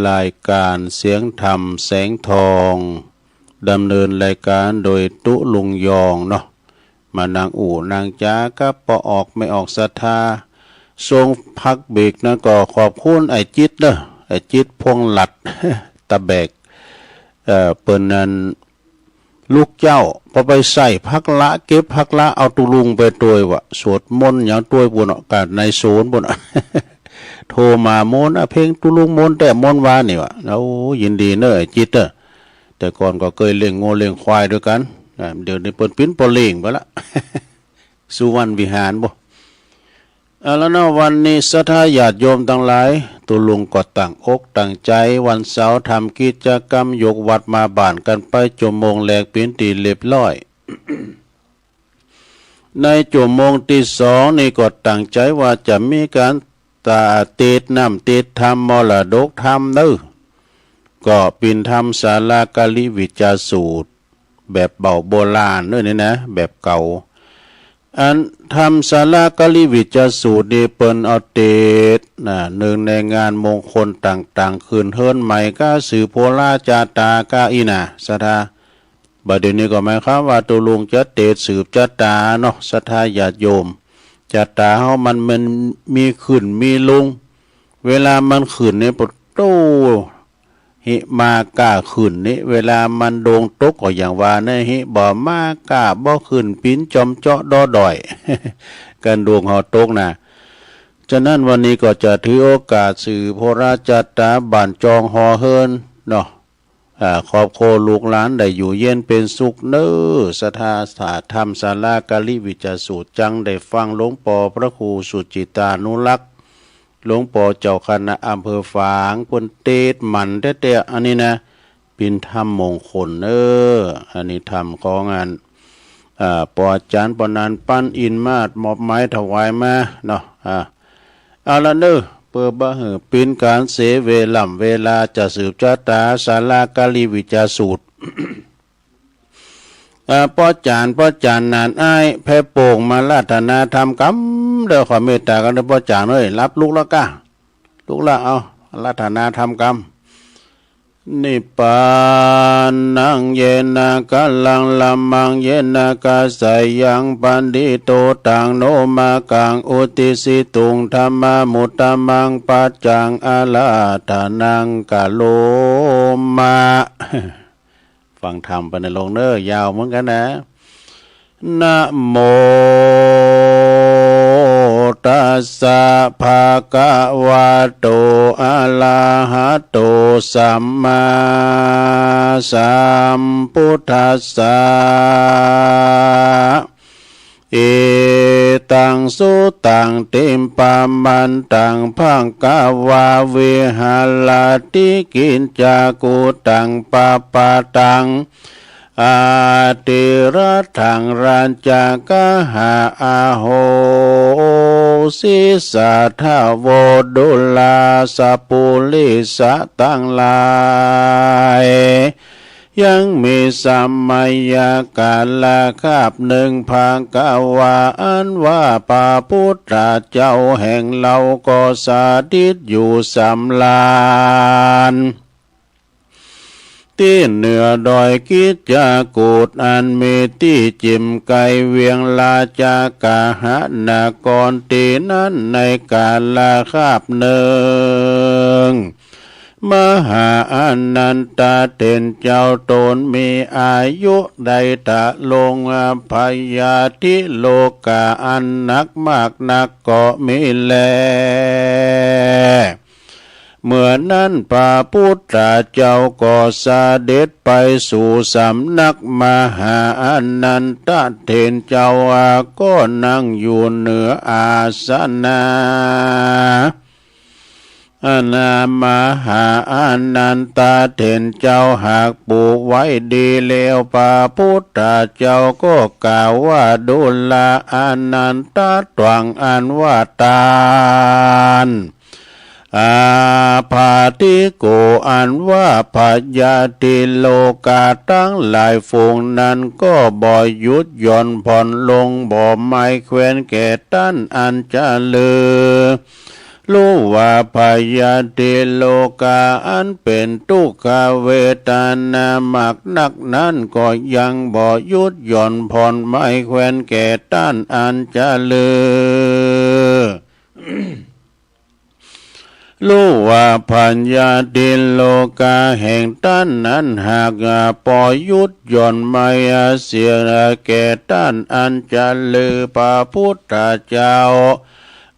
รายการเสียงธรรมแสงทอง ดำเนินรายการโดยตุ๊ลุงยองเนาะ มานั่งอู้นั่งจากับป้อออกแม่ออกศรัทธา ช่วงพักเบรกนั้นก็ขอบคุณไอ้จิตเนอะ ไอ้จิตพวงหลัด ตะแบก เอ่อ เปิ้นนั้น ลูกเจ้า พอไปใส่ผักละ เก็บผักละ เอาตุ๊ลุงไปตวยว่ะ สวดมนต์อย่างตวยปุ้นเนาะ กับนายโสนปุ้นเนาะ โทรมา มนต์อะ เพลงตุ๊ลุงมนต์แต๊ มนต์ว่านี่ว่ะ โอ้ ยินดีเนอะไอ้จิตเนอะ แต่ก่อนก็เคยเลี้ยงงัวเลี้ยงควายด้วยกัน อ่า เดี๋ยวนี้เปิ้นปิ้นป้อเลี้ยงไปละ สุวรรณวิหารบ่ เอาละเนาะ วันนี้ศรัทธาญาติโยมตังหลาย ตุ๊ลุงก็ตั้งอกตั้งใจ๋ วันเสาร์ทำกิจกรรมยกวัดมาบ้านกันไป ชั่วโมงแรกเป๋นตี้เรียบร้อย ในชั่วโมงที่สองนี่ก็ตั้งใจ๋ว่าจะมีการตาเตสน์น้ำเตสน์ธรรม มรดกธรรมเนอะ ก็เป๋นธรรมศาลากาลิวิจจสูตร แบบเบาโบราณเนอะนี่นะ แบบเก่า อันธรรมศาลากาลิวิจจสูตรนี่เปิ้นเอาเตสน์นะ เนื่องในงานมงคลต่างๆ ขึ้นเฮือนใหม่ กาสืบโผล่าจาตากาอี้นะ ศรัทธา บ่าเดี๋ยวนี้ก็หมายความว่าตุ๊ลุงจะเตสน์สืบจาตาเนาะ ศรัทธาญาติโยม จาตาเฮามัน มันมีขึ้นมีลง เวลามันขึ้นนี่ปะโต หิมาก้าขึ้นนี่ เวลามันดวงตกก็อย่างว่านะ หิบ่มาก้าบ่ขึ้น ปิ๋นจอมเจาะดอดอย กันดวงเฮาตกนะ ฉะนั้นวันนี้ก็จะถือโอกาสสืบโผล่าจาตาบ้านจองหอเฮือนเนาะ อ่า ครอบครัวลูกหลานได้อยู่เย็นเป๋นสุขเนอะ ศรัทธา ธรรมศาลากาลิวิจจสูตร จังได้ฟังหลวงป้อพระครูสุจิตตานุรักษ์ หลวงป้อเจ้าคณะอำเภอฝาง เปิ้นเตสน์มันแต๊ๆ อันนี้นะ เป๋นธรรมมงคลเนอะ อันนี้ธรรมของอัน อ่า ป้ออาจ๋ารย์ป้อหนาน ปันอินมา มอบหมายถวายมาเนาะ อ่า เอาละเนอะ เปื้อบ่หื้อเป๋นก๋านเสียเวล่ำเวลา จะสืบจาตาศาลากาลิวิจจสูตร อ่า ป้ออาจ๋ารย์ ป้ออาจ๋ารย์หนาน อ้ายแพโป่ง มาอาราธนาธรรมกำเด้อ ขอเมตตากั๋นเด้อ ป้ออาจ๋ารย์เอ้ย รับลุกแล้วก้า ลุกแล้ว เอา อาราธนาธรรมกำ นิพพานัง เยนะ กะลัง ละมัง เยนะ กะสะยัง ปะณิโต ตัง โน มะกัง อุตติสสิตุง ธัมมา มุตตะมัง ปัจจัง อาราธนัง กะโรมะ ฟังธรรมไปในลงเนอะ ยาวเหมือนกันนะ นะโม ตัสสะ ภะคะวะโต อะระหะโต สัมมาสัมพุทธัสสะ เอตัง สุตัง ทิปพะมันตัง ภะคะวา วิหะระติ กิจจากุตัง ปะปะตัง อะทิระถัง รัจจกะหะ อะโหสิ สาธะโว ดูราสะปุริสะตังหลาย ยังมีสะมะยะกาละคาบหนึ่ง ภะคะวา อันว่าพระพุทธเจ้าแห่งเราก็สถิตอยู่สำราญ ตี้เหนือดอยกิจจากูฏ อันมีตี้จิ่มไกลเวียงราชกะหะนคร ตี้นั้นในกาละคาบหนึ่ง มหาอานันทะเถรเจ้าตนมีอายุได้ทรงพยาธิโรคาอันหนักมากนักก็มีแล เมื่อนั้นพระพุทธเจ้าก็เสด็จไปสู่สำนักมหาอานันทเถรเจ้า ก็นั่งอยู่เหนืออาสนะ อันมหาอานันทเถรเจ้าหากปูไว้ดีแล้ว พระพุทธเจ้าก็กล่าวว่า ดูราอานันทะ ตรังอันว่า ต้าน อาพาธิโก อันว่าพญาติโลกาทั้งหลายฝูงนั้นก็บ่หยุดหย่อนผ่อนลง บ่ไม่แควนแก่ต้านอันจะลือ รู้ว่าพญาติโลกาอันเป็นทุกขเวทนามากนักนั้นก็ยังบ่หยุดหย่อนผ่อนไม่แควนแก่ต้านอันจะลือ รู้ว่าพญาติโลกาแห่งต้านนั้นหากบ่หยุดหย่อนไม่เสียแก่ต้านอันจะลือ พระพุทธเจ้า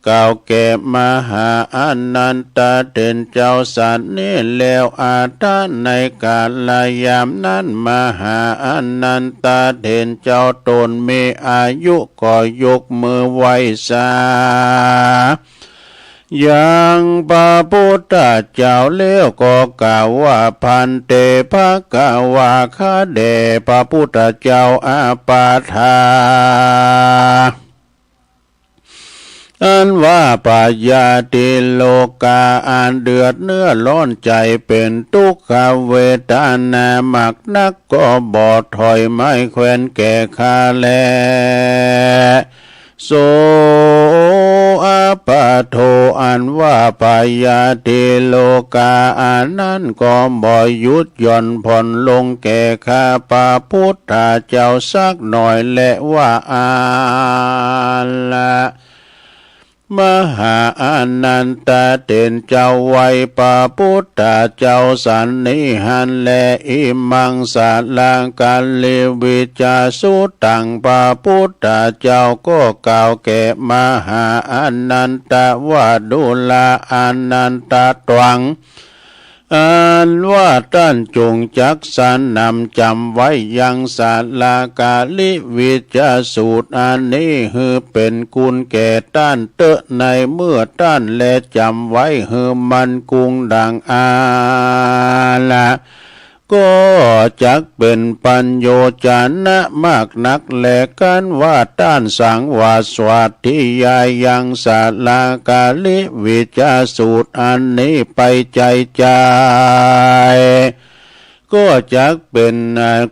กล่าวแก่มหาอานันทะเถรเจ้าสันนี้แล้ว อัตถะ ในกาลยามนั้น มหาอานันทะเถรเจ้าตนมีอายุก็ยกมือไหว้สา ยังพระพุทธเจ้าแล้วก็กล่าวว่า ภันเต ภะคะวา ข้าแด่พระพุทธเจ้า อาปาทา อันว่าพญาติโลกาอันเดือดเนื้อร้อนใจเป็นทุกขเวทนามากนักก็บ่ถอยไม่แควนแก่ข้าแล โส อาปาโท อันว่าพญาติโลกาอันนั้นก็บ่หยุดหย่อนผ่อนลงแก่ข้าพระพุทธเจ้าสักหน่อยแล ว่าอาละ มหาอานันทะเถรเจ้าไหว้พระพุทธเจ้าสันนี้หั้นแล อิมัง สาลากาลิวิจจสุตตัง พระพุทธเจ้าก็กล่าวแก่มหาอานันทะว่า ดูราอานันทะ ตรัง อันว่าต้านจงจักสนำจำไว้ยังสาลากาลิวิจจสูตรอันนี้ หื้อเป็นคุณแก่ต้านเต๊อะ ในเมื่อต้านแลจำไว้หื้อมั่นคงดังอาละ ก็จักเป็นปัญโยชนะมากนักแล กันว่าต้านสังวาสวัตถิยายังสาลากาลิวิจจสูตรอันนี้ไปใจใจ ก็จักเป็น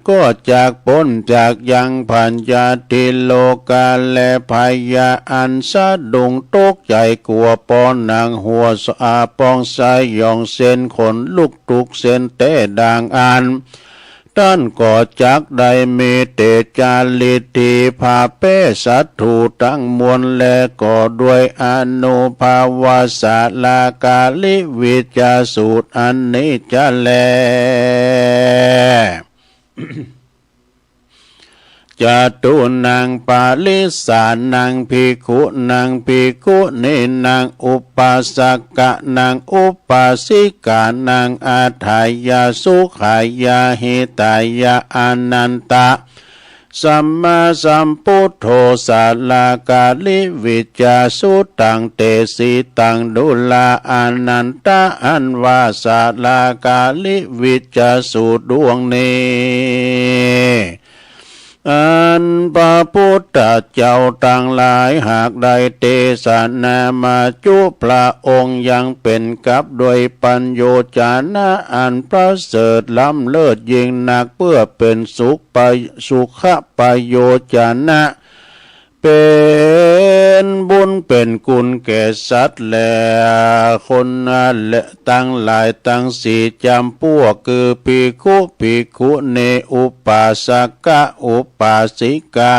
ก็จักพ้นจากยังพญาติโลกาและพยาอันสะดุ้งตกใจกลัวปอหนังหัวสะอาปองสยองเส้นขนลุกทุกเส้นแต่ดังอัน ต้านก็จักได้มีเตจาฤทธิพาแพ้ศัตรูทั้งมวล และก็ด้วยอานุภาพว่าสาลากาลิวิจจสูตรอันนี้จะแล จตุนังปริสานังภิกขุนังภิกขุนีนังอุปาสกะนังอุปาสิกานังอัฏฐายาสุขายาหิตายาอานันทะ สัมมาสัมพุทโธสาลากาลิวิจจสุตตังเตสิตังดูราอานันทะ อันว่าสาลากาลิวิจจสูตรดวงนี้ อันพระพุทธเจ้าทั้งหลายหากได้เตสนามาจุพระองค์ยังเป็นกับด้วยปัญโยชนะอันประเสริฐล้ำเลิศยิ่งนักเพื่อเป็นสุขประ สุขประโยชนะ เป็นบุญเป็นคุณแก่สัตว์และคนและทั้งหลายทั้งสี่จำพวก คือภิกขุ ภิกขุณี อุปาสกะ อุปาสิกา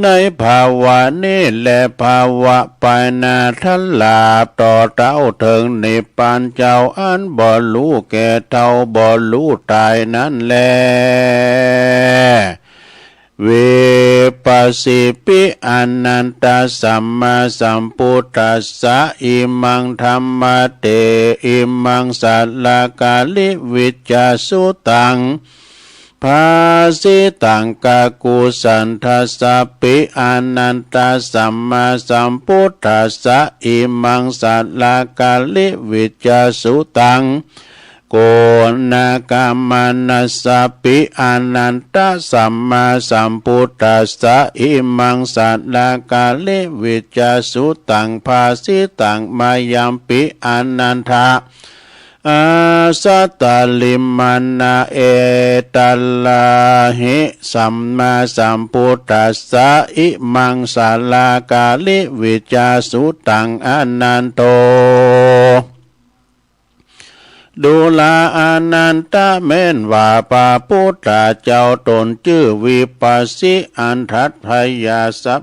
ในภาวะนี้และภาวะไปหน้าทั้งหลายต่อเต้าเถิงนิพพานเจ้าอันบ่รู้แก่เฒ่าบ่รู้ตายนั้นแล Vipassīpi anantasammāsambuddhassa imaṃ dhammadesaṃ imaṃ Sālakālivijjasutaṃ bhāsitaṃ. Kakusandhassapi anantasammāsambuddhassa imaṃ Sālakālivijjasutaṃ. Konāgamannassapi anantasammāsambuddhassa imaṃ Sālakālivijjasutaṃ bhāsitaṃ mayampi anandā assatalimanā etalahi sammāsambuddhassa imaṃ Sālakālivijjasutaṃ. Ananto ดูราอานันทะ แม้นว่าพระพุทธเจ้าตนจื้อวิปัสสี อันตรัสพยาสัพ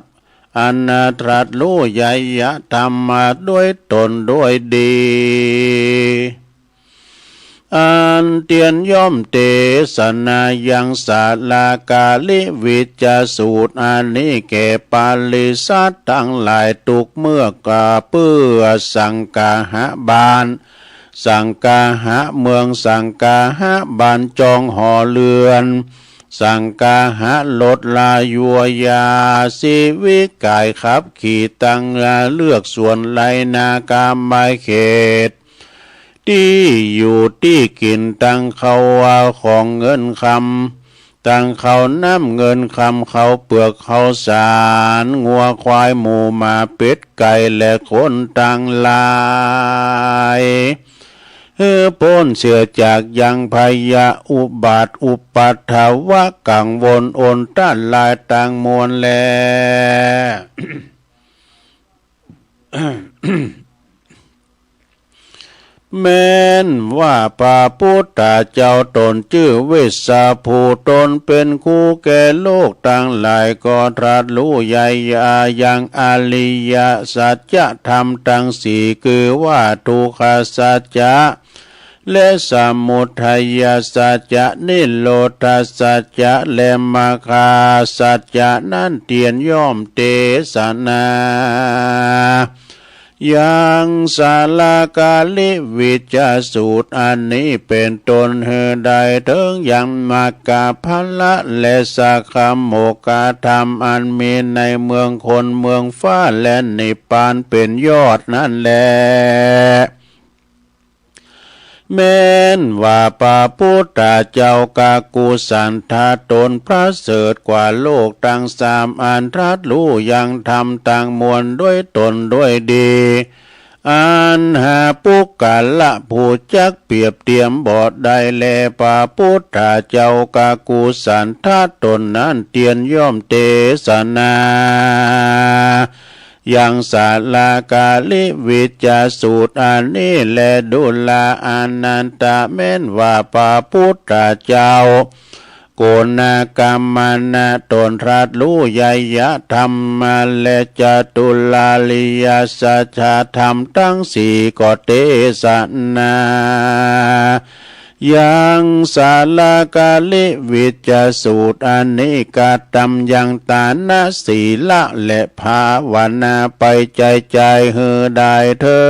อันตรัสรู้ไยยธรรมมาด้วยตนด้วยดี อันเตียนย่อมเตสนายังสาลากาลิวิจจสูตรอันนี้แก่ปริษัททั้งหลายทุกเมื่อกาเปื้อสังกาหะบ้าน สังกาหะเมือง สังกาหะบ้านจองหอเรือน สังกาหะรถลายัวยา ชีวิกายขับขี่ตังเลือกส่วนไลนากามไมเขต ตี้อยู่ตี้กินตังข้าวของเงินคำ ตังข้าวน้ำเงินคำ ข้าวเปลือกข้าวสาร งัวควายหมูหมาเป็ดไก่และคนตังหลาย หื้อป๊นเสียจากยังพยาอุบาทอุปัทวะกังวลอันตรายตังมวลแล แม้นว่าพระพุทธเจ้าตนจื้อเวสสาภู ตนเป๋นครูแก่โลกตังหลาย ก็ตรัสรู้ไยยะยังอริยสัจจะธรรมตังสี่ คือว่าทุกขสัจจะ และสมุทัยสัจจะ นิโรธสัจจะ และมรรคสัจจะนั้นเตียนย่อมเตสนา ยังสาลากาลิวิจจสูตรอันนี้เป๋นต้น หื้อได้เถิงยังมรรคผละและสักขโมคคธรรม อันมีในเมืองคนเมืองฟ้าและนิพพานเป๋นยอดนั้นแล แม้นว่าพระพุทธเจ้ากากุสันทะตนประเสริฐกว่าโลกตังสาม อันตรัสรู้ยังธรรมตังมวลด้วยตนด้วยดี อันหาปุคคละผู้จักเปรียบเทียมบ่ได้แล พระพุทธเจ้ากากุสันทะตนนั้นเตียนย่อมเตสนา ยังสาลากาลิวิจจสูตรอันนี้แล ดูราอานันทะ แม้นว่าพระพุทธเจ้า โกณากัมมนะตนตรัสรู้ไยยะธรรมมาและจตุราริยสัจจะธรรมตังสี่ก็เตสนา ยังสาลากาลิวิจจสูตรอันนี้กระทำยังตานะศีละและภาวนาไปใจใจ หื้อได้เถิ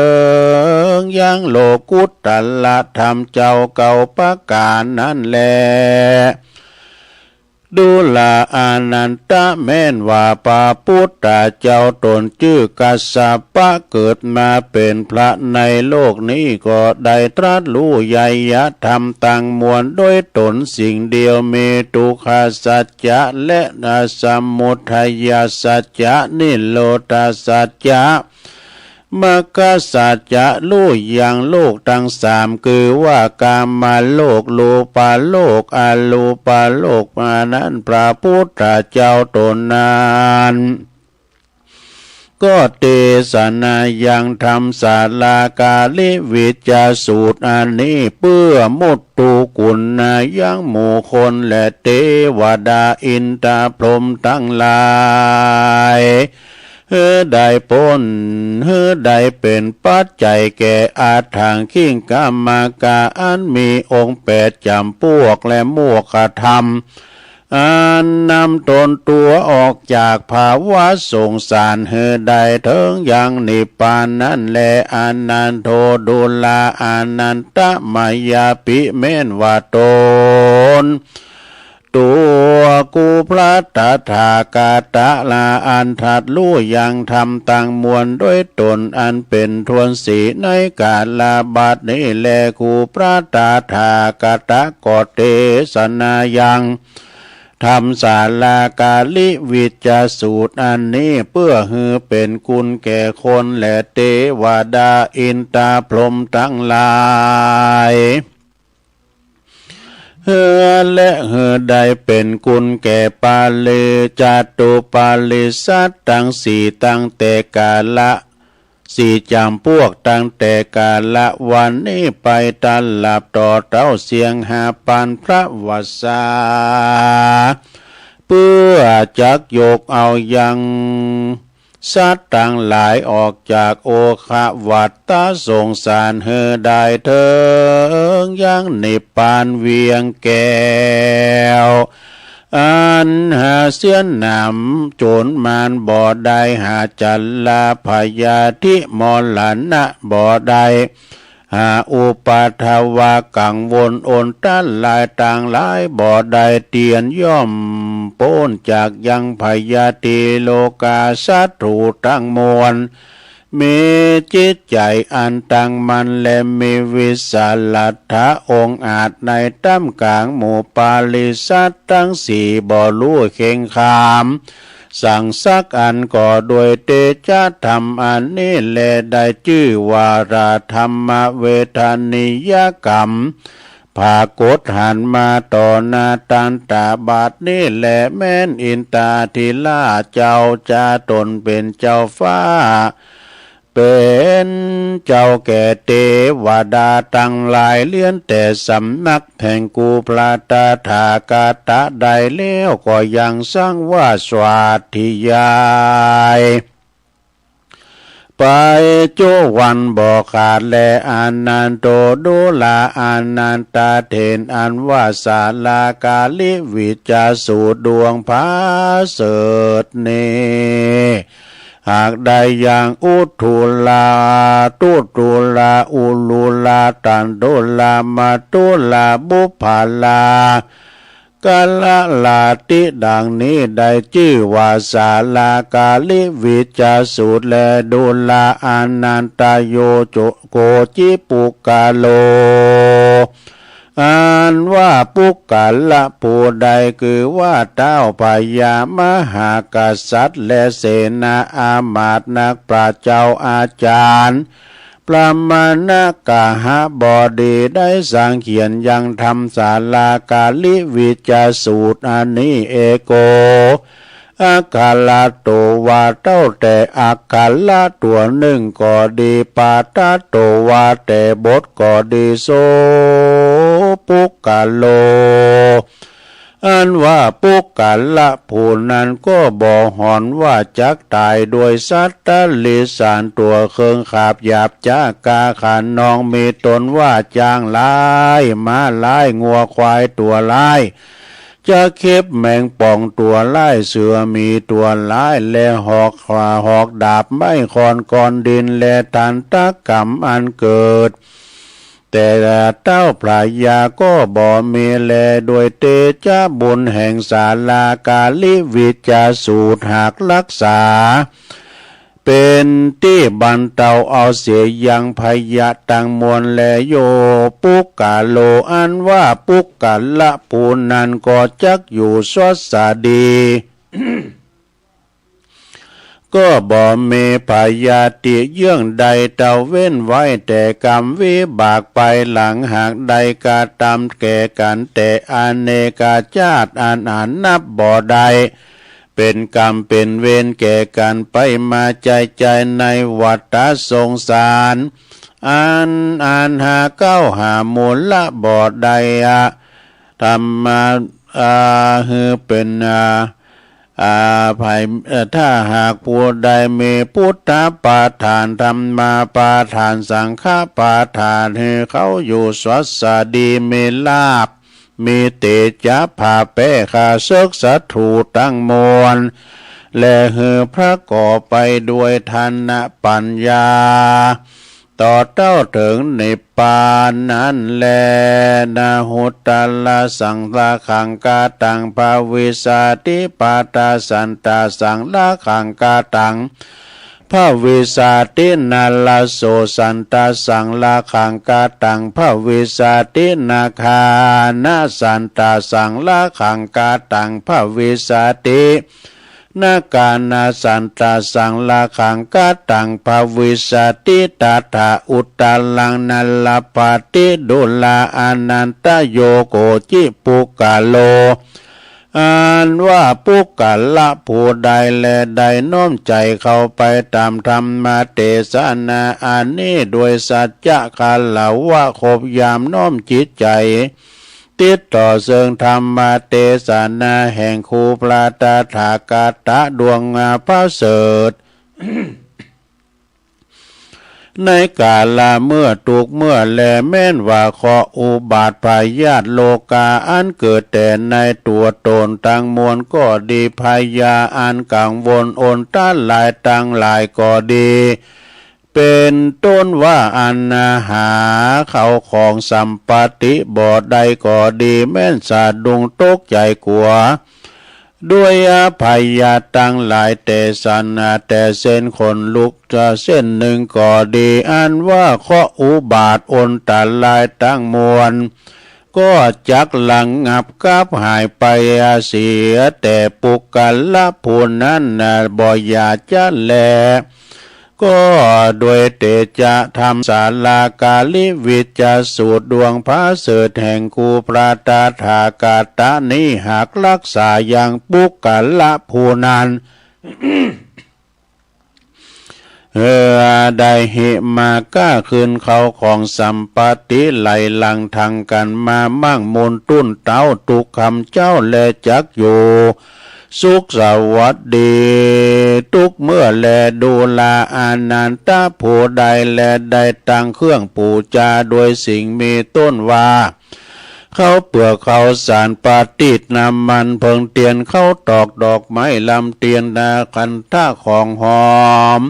งยังโลกุตตรธรรมเจ้าเก้าประก๋านนั้นแล ดูราอานันทะ แม้นว่าพระพุทธเจ้าตนจื้อกัสสปะเกิดมาเป๋นพระในโลกนี้ก็ได้ตรัสรู้ไยยะธรรมตังมวลด้วยตนสิ่งเดียว มีทุกขสัจจะและสมุทัยสัจจะ นิโรธสัจจะ มรรคสัจจะ รู้ยังโลกตังสาม คือว่ากามโลก รูปโลก อรูปโลก มานั้นพระพุทธเจ้าตนนั้น ก็เตสนายังธรรมสาลากาลิวิจจสูตรอันนี้ เปื้อมุตตุกุณายังหมู่คนและเตวดาอินทร์พรหมตังหลาย หื้อได้ป๊น หื้อได้เป๋นปัจจัยแก่อัฏฐังคิงคมกะอันมีองค์แปดจ๋ำปวกและโมกขธรรม อันนำตนตัวออกจากภาวะสงสารหื้อได้เถิงยังนิพพานนั้นแล อนันโท ดูรา อนันตะ มายาปิ แม้นว่าตน ตัวกูพระตถาคตะละอันตรัสรู้ยังธรรมตังมวลด้วยตนอันเป็นทวนสีในกาลบัดนี้แล กูพระตถาคตะก็เตสนายัง ธรรมสาลากาลิวิจจสูตรอันนี้เปื้อหื้อเป๋นคุณแก่คนและเตวดาอินตาพรหมตังหลาย เฮือและหื้อได้เป๋นคุณแก่ปาริจจตุปาริสัตตังสี่ตั้งแต่กาละ สี่จ๋ำปวกตั้งแต่กาละวันนี้ไปตลอดต่อเต้าเสี้ยงห้าปันพระวัสสา เปื้อจักยกเอายังสัตว์ตังหลายออกจากโอฆะวัฏฏะสงสารหื้อได้เถิงยังนิพพานเวียงแก้ว อันหาเสี้ยนหนามโจรมารบ่ได้ หาชราพยาธิมรณะบ่ได้ หาอุปัทวะกังวลอันตรายตังหลายบ่ได้ เตียนย่อมป๊นจากยังพยาธิโรคาศัตรูตังมวล มีจิตใจ๋อันตั้งมั่นและมีวิสาหะองอาจในต้ามก๋างหมู่ปาริสัตตังสี่บ่รู้เข่งขามสังสักอัน ก็ด้วยเตชะธรรมอันนี้แลได้จื้อว่าธรรมเวทนิยกรรม ผากฏหันมาต่อหน้าตันตาบัดนี้แล แม้นอินทาธิราชเจ้าจาตนเป๋นเจ้าฟ้า เป๋นเจ้าแก่เตวดาตังหลาย เลี้ยนแต่สำนักแห่งกูพระตถาคตะได้แล้ว ก็ยังสังวาสสวัสดียาย ไปจั้ววันบ่ขาดแล อนันโท ดูรา อนันตะ เถรอันว่าสาลากาลิวิจจสูตรดวงผาเสริฐนี้ หากได้ยังอุทุรา ทุทุรา อุลุรา ตันทุรา มัทธุรา บุพพารา กาลลาติดังนี้ได้จื้อว่าสาลากาลิวิจจสูตรแล ดูรา อนันตะ โยโจ โกจิปุคคโล อันว่าปุคคละผู้ใดคือว่าท้าวพญามหากษัตริย์และเสนาอามาตย์นักปราชญ์เจ้าอาจารย์ พราหมณกหบดีได้สังเขียนยังธรรมสาลากาลิวิจจสูตรอันนี้ เอโก อัคคระโตวา เต้าแต่อักขระตั๋วนึ่งก็ดี ปาฐะโตวา แต่บทก็ดี โส ปุคคโล อันว่าปุคคละผู้นั้นก็บ่หอนว่าจักต๋าย ด้วยสัตว์ตะริสานตั๋วเคิงขาบหยาบจ๊ากาขนอง มีต๋นว่าจ๊างหลาย ม้าหลาย งัวควายตั๋วหลาย จ๊าเข็บแมงป่องตั๋วหลาย เสือหมีตั๋วหลาย และหอกขวาหอกดาบไม้ค้อนก้อนดิน และทันตกรรมอันเกิด แต่ท้าวพญาก็บ่มีแล ด้วยเตชะบุญแห่งสาลากาลิวิจจสูตรหากรักษา เป๋นตี้บรรเตาเอาเสียยังพยาธิตังมวลแล โย ปุคคโล อันว่าปุคคละผู้นั้นก็จักอยู่สวัสดี ก็บ่มีพยาธิเยื่องใดเต้าเว้นไว้แต่กรรมวิบากไปหลัง หากได้กระทำแก่กั๋นแต่อเนกชาติอันอาจนับบ่ได้ เป๋นกรรมเป๋นเวรแก่กั๋นไปมาใจ้ๆ ในวัฏฏะสงสาร อันอาจหาเก๊าหามูลละบ่ได้อะ ธรรมะ อ่า หื้อเป๋น อ่า อ่า ภัย เอ่อ ถ้าหากผู้ใดมีพุทธประทาน ธรรมประทาน สังฆประทาน หื้อเขาอยู่สวัสดี มีลาภ มีเตจะผ่าแป้ข้าศึกศัตรูทั้งมวล และหื้อประกอบไปด้วยธรรมปัญญา ต่อเต้าถึงนิพพานนั้นแล นะหุตตะระสังฆังคาตัง ภวิชชาติ ปัตตสันตะสังฆังคาตัง ภวิชชาติ นะระโสสันตะสังฆังคาตัง ภวิชชาติ นะคานะสันตะสังฆังคาตัง ภวิชชาติ นะคานะสันตะสังฆังคาตัง ภวิชชาติ ตถาอุตตะรัง นะลัพพะติ ดูราอานันตะโย โคจิ ปุคคโล อันว่าปุคคละผู้ใดแลได้น้อมใจเข้าไปตามธรรมเตสนาอันนี้ด้วยสัจจะคารวะครบยามน้อมจิตใจ ติดต่อซึ่งธรรมเตสนาแห่งครูพระตถาคตะดวงประเสริฐ ในกาละเมื่อทุกเมื่อแล แม้นว่าเคราะห์อุบัติพยาธิโรคาอันเกิดแต่ในตัวตนทั้งมวลก็ดี พยาอันกังวลอันตรายทั้งหลายก็ดี เป็นต้นว่าอันหาเข้าของสัมปติบ่ได้ก็ดี แม้นสะดุ้งตกใจกลัว ด้วยพยาธิทั้งหลายแต่สันแต่เส้นขนลุกจะเส้นหนึ่งก็ดี อันว่าเคราะห์อุบัติอันตรายทั้งมวล ก็จักระงับกับหายไปเสีย แต่ปุคคละผู้นั้นบ่อยากจะแล ก็ด้วยเตจะธรรมสาลาการิวิจจสูตรดวงประเสริฐแห่งครูพระตถาคตะนี้ หากรักษายังปุคคละผู้นั้น เออ ได้หิมาก้าคืนเข้าของสัมปติไหลหลั่งทังกันมามั่งมูลตุ้นเต้าทุกคำเจ้า และจักอยู่สุขสวัสดีทุกเมื่อแล ดูราอานันตะผู้ใดแลได้ตั้งเครื่องปูจาโดยสิ่งมีต้นว่า ข้าวเปลือกข้าวสารประทีปน้ำมันเพิงเตียนข้าวตอกดอกไม้ลำเตียนนาคันธะของหอม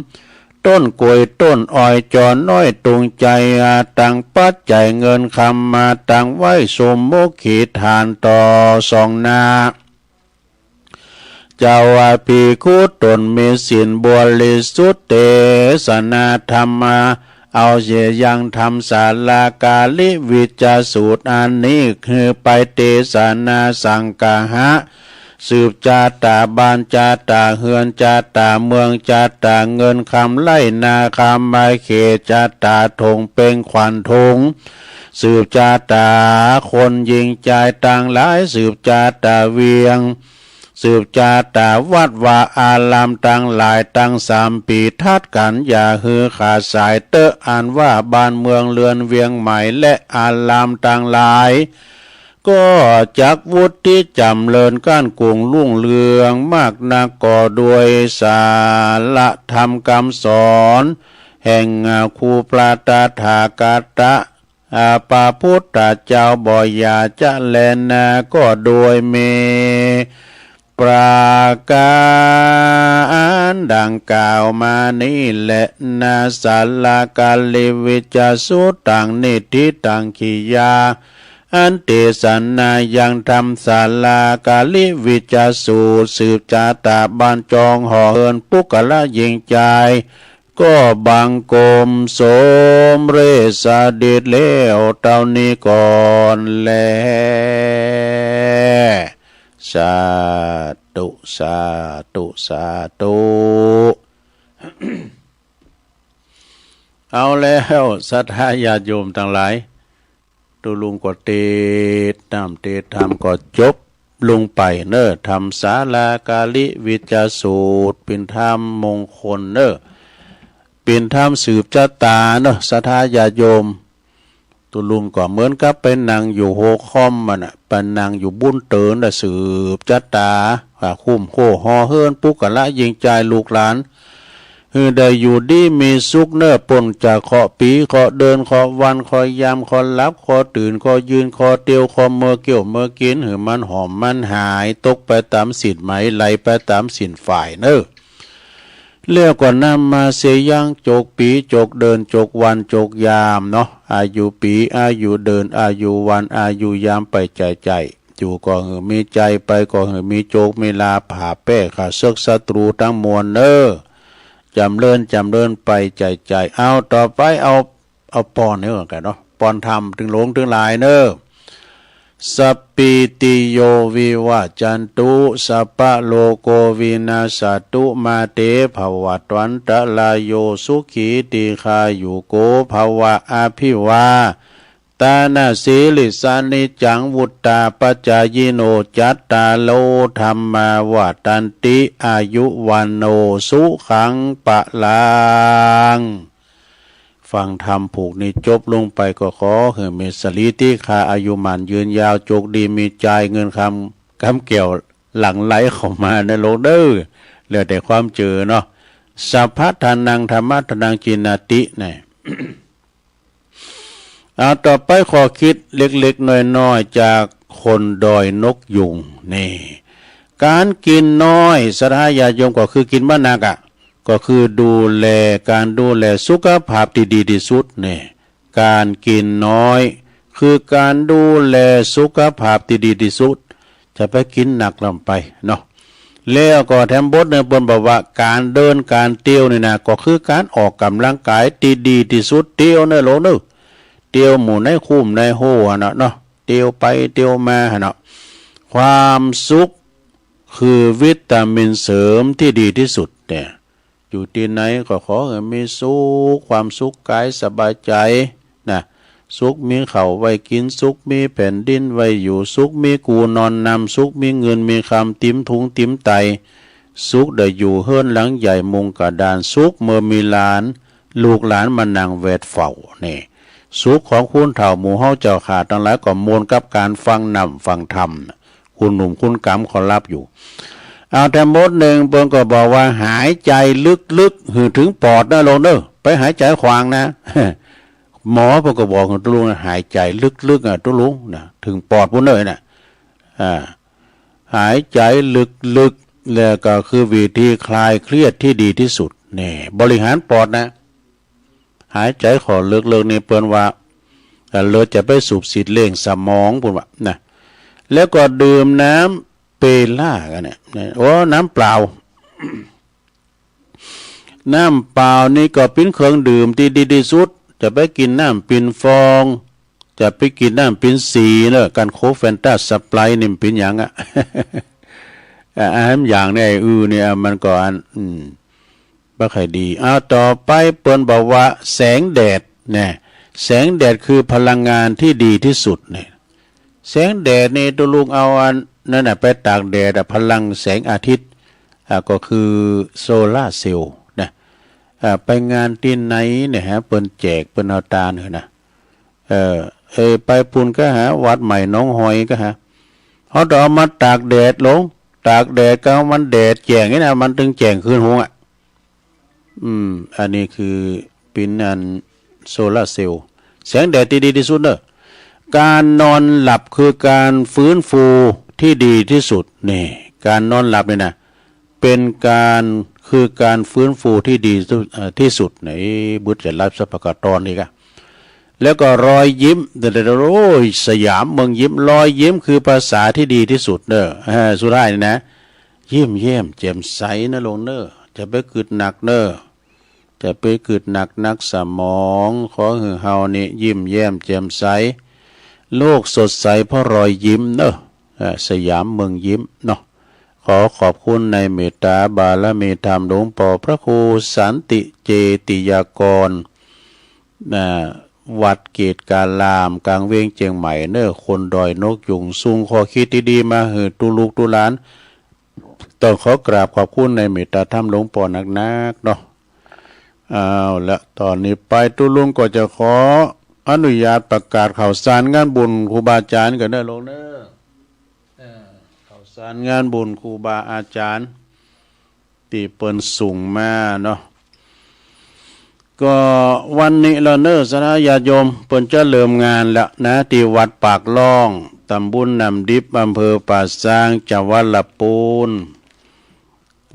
ต้นกล้วยต้นอ้อยจอน้อยตุงใจอาตังปัจจัยเงินคำมาตังไว้สมมุขีทานต่อสองหน้า เจ้าว่าภิกขุตนมีศีลบริสุทธิ์เตสนาธรรมา เอาเยยังธรรมสาลาการิวิจจสูตรอันนี้คือไปเตสนาสังคหะ สืบจาตาบ้านจาตาเฮือนจาตาเมืองจาตาเงินคำไร่นาคำมาเขตจาตาถงเปงขวัญถง สืบจาตาคนหญิงชายต่างหลาย สืบจาตาเวียง สืบจาตาวัดวาอารามต่างหลายตั้งสามปีทัดกัน อย่าหื้อขาดสายเต๊อะ อันว่าบ้านเมืองเรือนเวียงใหม่และอารามต่างหลาย ก็จักวุฒิจำเริญก้านกุงรุ่งเรืองมากนัก ก็ด้วยสาระธรรมคำสอน แห่งครูพระตถาคตะ อาพระพุทธเจ้าบ่อยากจะแลนา ก็โดยมีประการดังกล่าวมานี้แหละ นาสาลาการิวิจจสูตรตังนิทิตังขิยา อันเตสนายังธรรมสาลาการิวิจจสูตร สืบจาตาบ้านจองหอเฮือนปุคคละหญิงชาย ก็บังคมสมเร็จสดิดแล้วเต้านี้ก่อนแล สาธุ สาธุ สาธุ เอาแล้วศรัทธาญาติโยมทั้งหลาย ตุลุงก็เตดน้ำเตดธรรมก็จบลงไปเนอะ ธรรมสาลาการิวิจจสูตร เป็นธรรมมงคลเนอะ เป็นธรรมสืบจาตาเนอะ ศรัทธาญาติโยม ตุลุงก็เหมือนกับไปนั่งอยู่หัวคอมมันน่ะ ไปนั่งอยู่บุนเตินน่ะ สืบจาตา ว่าคุ้มโคหอเฮือนปุคคละหญิงชายลูกหลาน หื้อได้อยู่ดีมีสุขเน่อ ป้นจากเคราะห์ปี เคราะห์เดือน เคราะห์วัน เคราะห์ยาม เคราะห์หลับ เคราะห์ตื่น เคราะห์ยืน เคราะห์เตียว เคราะห์เมื่อเกี้ยวเมื่อกิน หื้อมันหอมมันหาย ตกไปต๋ามศีลไหม ไหลไปต๋ามศีลฝ่ายเน่อ แล้วก็นำมาเสียยังจกปี๋ จกเดือน จกวัน จกยามเนาะ อายุปี๋ อายุเดือน อายุวัน อายุยามไปใจ๋ใจ๋ อยู่ก็หื้อมีใจ๋ ไปก็หื้อมีโจกมีลาภ ผ่าแป้ข้าเสิกศัตรูทั้งมวลเน่อ จ๋ำเริญจ๋ำเริญไปใจ๋ใจ๋ เอาต่อไป เอา เอาปอนเน่อกันเนาะ ปอนธรรมเถิงหลงเถิงหลายเน่อ สัพพีติโย วิวัจจันตุ สัพพะโรโค วินัสสะตุ มาเต ภวัตวันตะราโย สุขี ทีฆายุโก ภวะ อภิวาทะนะสีลิสสะ นิจจัง วุฑฒาปะจายิโน จัตตาโร ธัมมา วัฑฒันติ อายุ วัณโณ สุขัง พะลัง ฟังธรรมผูกนี้จบลงไป ก็ขอหื้อมีสรีทีฆา อายุหมั้นยืนยาว โจกดีมีใจ๋ เงินคำกำแก้วหลั่งไหลเข้ามาเน่อหลงเน่อ แล้วแต่ความเจอเนาะ สัพพะทานัง ธัมมะทานัง จีนาติ นะ เอาต่อไปข้อคิดเล็กๆน้อยๆ จากคนดอยนกยูงนี่ ก๋านกินน้อย ศรัทธาญาติโยม ก็คือกิ๋นบ่หนักอะ ก็คือดูแล ก๋านดูแลสุขภาพตี้ดีตี้สุดนี่ ก๋านกิ๋นน้อย คือก๋านดูแลสุขภาพตี้ดีตี้สุด จะไปกิ๋นหนักลำไปเนาะ แล้วก็แถมบทเน่อ เปิ้นบอกว่าก๋านเดินก๋านเตียวนี่นะ ก็คือก๋านออกก๋ำลังก๋ายตี้ดีตี้สุด เตียวเน่อหลงเน่อ เตียวหมู่ในคุ้มในโฮหั่นเนาะ เตียวไปเตียวมาหั่นเนาะ ความสุขคือวิตามินเสริมตี้ดีตี้สุดเนี่ย อยู่ตี้ไหนก็ขอหื้อมีสุข ความสุขก๋ายสบายใจ๋นะ สุขมีข้าวไว้กิ๋น สุขมีแผ่นดินไว้อยู่ สุขมีกู่นอนนำ สุขมีเงินมีคำติ๋มถุงติ๋มไต สุขได้อยู่เฮือนหลังใหญ่มุงกระดาน สุขเมื่อมีหลาน ลูกหลานมานั่งแวดเฝ้านี่ สุขของคุณเฒ่าหมู่เฮาเจ้าข้าตังหลาย ก็ม่วนกับก๋านฟังน้ำฟังธรรม คุณหนุ่มคุณกำเขาหลับอยู่ เอาแถมบทเน่อ เปิ้นก็บอกว่าหายใจ๋ลึกๆ หื้อเถิงปอดเน่อหลงเน่อ ไปหายใจ๋ขวางนะ หมอเปิ้นก็บอกหื้อตุ๊ลุงนะ หายใจ๋ลึกๆ อ่ะตุ๊ลุงนะ เถิงปอดปู้นเน่อนะ อ่า หายใจ๋ลึกๆ แล้วก็คือวิธีคลายเครียดตี้ดีตี้สุดนี่ บริหารปอดนะ หายใจ๋เข้าลึกๆ นี่เปิ้นว่า เอ่อ เลือดจะไปสูบฉีดเลี้ยงสมอง เปิ้นว่านะ แล้วก็ดื่มน้ำเปล่ากั๋นเนี่ยนะ โอ้ น้ำเปล่า น้ำเปล่านี่ก็เป๋นเครื่องดื่มตี้ดีตี้สุด จะไปกิ๋นน้ำปิ่นฟอง จะไปกิ๋นน้ำปิ่นสีเน่อ กั๋นโค้ก แฟนตา สไปร์ตนี่มันเป๋นหยังอะ อ่ะ อาหารอย่างเนี่ย อือเนี่ย มันก็อัน อืม บ่ค่อยดี เอาต่อไป เปิ้นบอกว่าแสงแดดนะ แสงแดดคือพลังงานตี้ดีตี้สุดเนี่ย แสงแดดนี่ตุ๊ลุงเอาอันนั้นน่ะไปตากแดดอะ พลังแสงอาทิตย์ อ่ะ ก็คือโซลาร์เซลล์นะ อ่ะ ไปงานตี้ไหนเนี่ยฮะ เปิ้นแจก เปิ้นเอาตานเหรอนะ เออ เออ ไปปู้นก็หา วัดใหม่หนองหอยก็หา เฮาต้องเอามาตากแดดหลง ตากแดดก็มันแดดแจ้งนี่นะ มันเถิงแจ้งคืนหุงอะ อืม อันนี้คือเป๋นอันโซลาร์เซลล์ แสงแดดตี้ดีตี้สุดเน่อ ก๋านนอนหลับคือก๋านฟื้นฟูตี้ดีตี้สุดนี่ ก๋านนอนหลับนี่นะ เป๋นก๋าน คือก๋านฟื้นฟูตี้ดีตี้สุด เอ่อ ตี้สุดนี่ บึดจะหลับสักพักก็ตอนนี้กะ แล้วก็รอยยิ้ม เดี๋ยวๆ โอ้ย สยามเมืองยิ้ม รอยยิ้มคือภาษาตี้ดีตี้สุดเน่อ อ่า สุดท้ายนี่นะ ยิ้มแย้มแจ่มใสเน่อหลงเน่อ จะไปกึ๊ดหนักเน่อ จะไปกึ๊ดหนักนักสมอง ขอหื้อเฮานี่ยิ้มแย้มแจ่มใส โลกสดใสเพราะรอยยิ้มเน่อ อ่า สยามเมืองยิ้มเนาะ ขอขอบคุณในเมตตาบารมีธรรมหลวงปอพระครูสันติเจติยากร อ่า วัดเกตการาม กลางเวียงเจียงใหม่เน่อ คนดอยนกยูง ส่งข้อคิดตี้ดีมาหื้อตุ๊ลุกตุ๊หลาน ต้องขอกราบขอบคุณในเมตตาธรรมหลวงปอนักๆ เนาะ เอาละ ตอนนี้ไปตุ๊ลุงก็จะขออนุญาตประกาศข่าวสารงานบุญครูบาอาจ๋ารย์กั๋นเน่อหลงเน่อ เอ่อ ข่าวสารงานบุญครูบาอาจ๋ารย์ตี้เปิ้นส่งมาเนาะ ก็วันนี้ละเนอะ ศรัทธาญาติโยม เปิ้นจะเริ่มงานละนะ ที่วัดปากล่อง ตำบลน้ำดิบ อำเภอป่าซาง จังหวัดลำพูน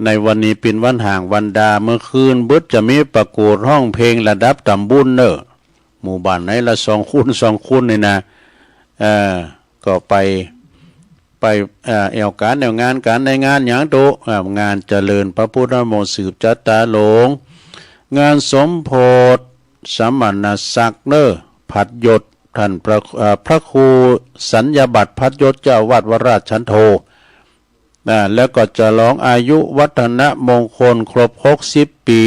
ในวันนี้เป็นวันห้างวันดา เมื่อคืนเปิ้นจะมีประกวดร้องเพลงระดับตำบลเนอะ หมู่บ้านไหนละสองคนสองคนนี่นะ เออ ก็ไป ไป เอ่อ แอวการแอวงานกัน ในงานหยังโต เอ่อ งานเจริญพระพุทธมนต์สืบชะตาหลวง งานสมโภชสมณศักดิ์เนอะ พัดยศ ท่านพระ เอ่อ พระครูสัญญาบัตรพัดยศ เจ้าอาวาสวัดราชชันโท นะ แล้วก็ฉลองอายุวัฒนมงคลครบหกสิบปี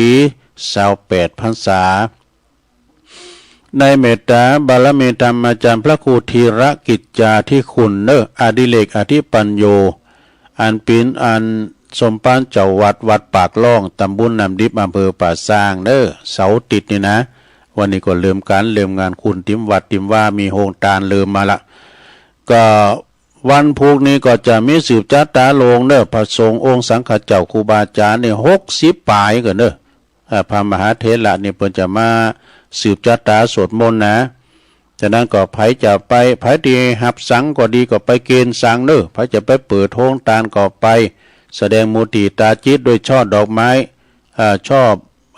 ซาวแปดพรรษา ในเมตตาบารมีธรรมอาจารย์พระครูธีรกิจจาธิคุณเนอะ อดิเรกอธิปัญโญ อันเป็นอันสมภารเจ้าวัดวัดปากล่อง ตำบลน้ำดิบ อำเภอป่าซางเนอะ เสาร์อาทิตย์นี่นะ วันนี้ก็เริ่มการเริ่มงาน คุณติมวัดติมว่ามีโฮงทานเริ่มมาละ ก็วันพุธนี้ก็จะมีสืบชะตาหลวงเนอะ พระสงฆ์องค์สังฆเจ้าครูบาอาจารย์นี่หกสิบปายกันเนอะ อ่า พระมหาเถระนี่เปิ้นจะมาสืบชะตาสวดมนต์นะ ฉะนั้นก็ใผจะไป ใผที่หับสังก็ดีก็ไปเกณฑ์สังเนอะ ใผจะไปเปิดโฮงทานก็ไป แสดงมุติตาจิตด้วยช่อดอกไม้ อ่า ช่อ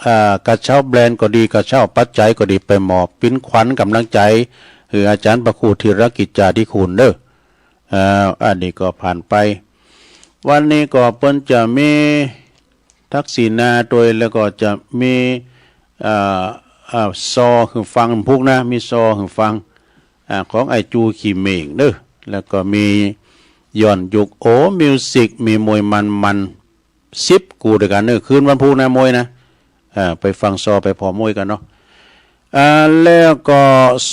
อ่า กระเช้าแบรนด์ก็ดี กระเช้าปัจจัยก็ดี ไปมอบเป็นขวัญกำลังใจ คืออาจารย์พระครูธีรกิจจาธิคุณเนอะ อ่า อันนี้ก็ผ่านไป วันนี้ก็เปิ้นจะมีทักษิณาด้วย แล้วก็จะมี อ่า อ่า ซอหือฟังพุกนะ มีซอหือฟัง อ่า ของไอ้จูขี้เม่งเนอะ แล้วก็มีย้อนยุค โอ มิวสิก มีมวยมันๆ สิบคู่ด้วยกันเนอะ คืนวันพุธนะมวยนะ อ่า ไปฟังซอไปผ่อมวยกันเนาะ อ่า แล้วก็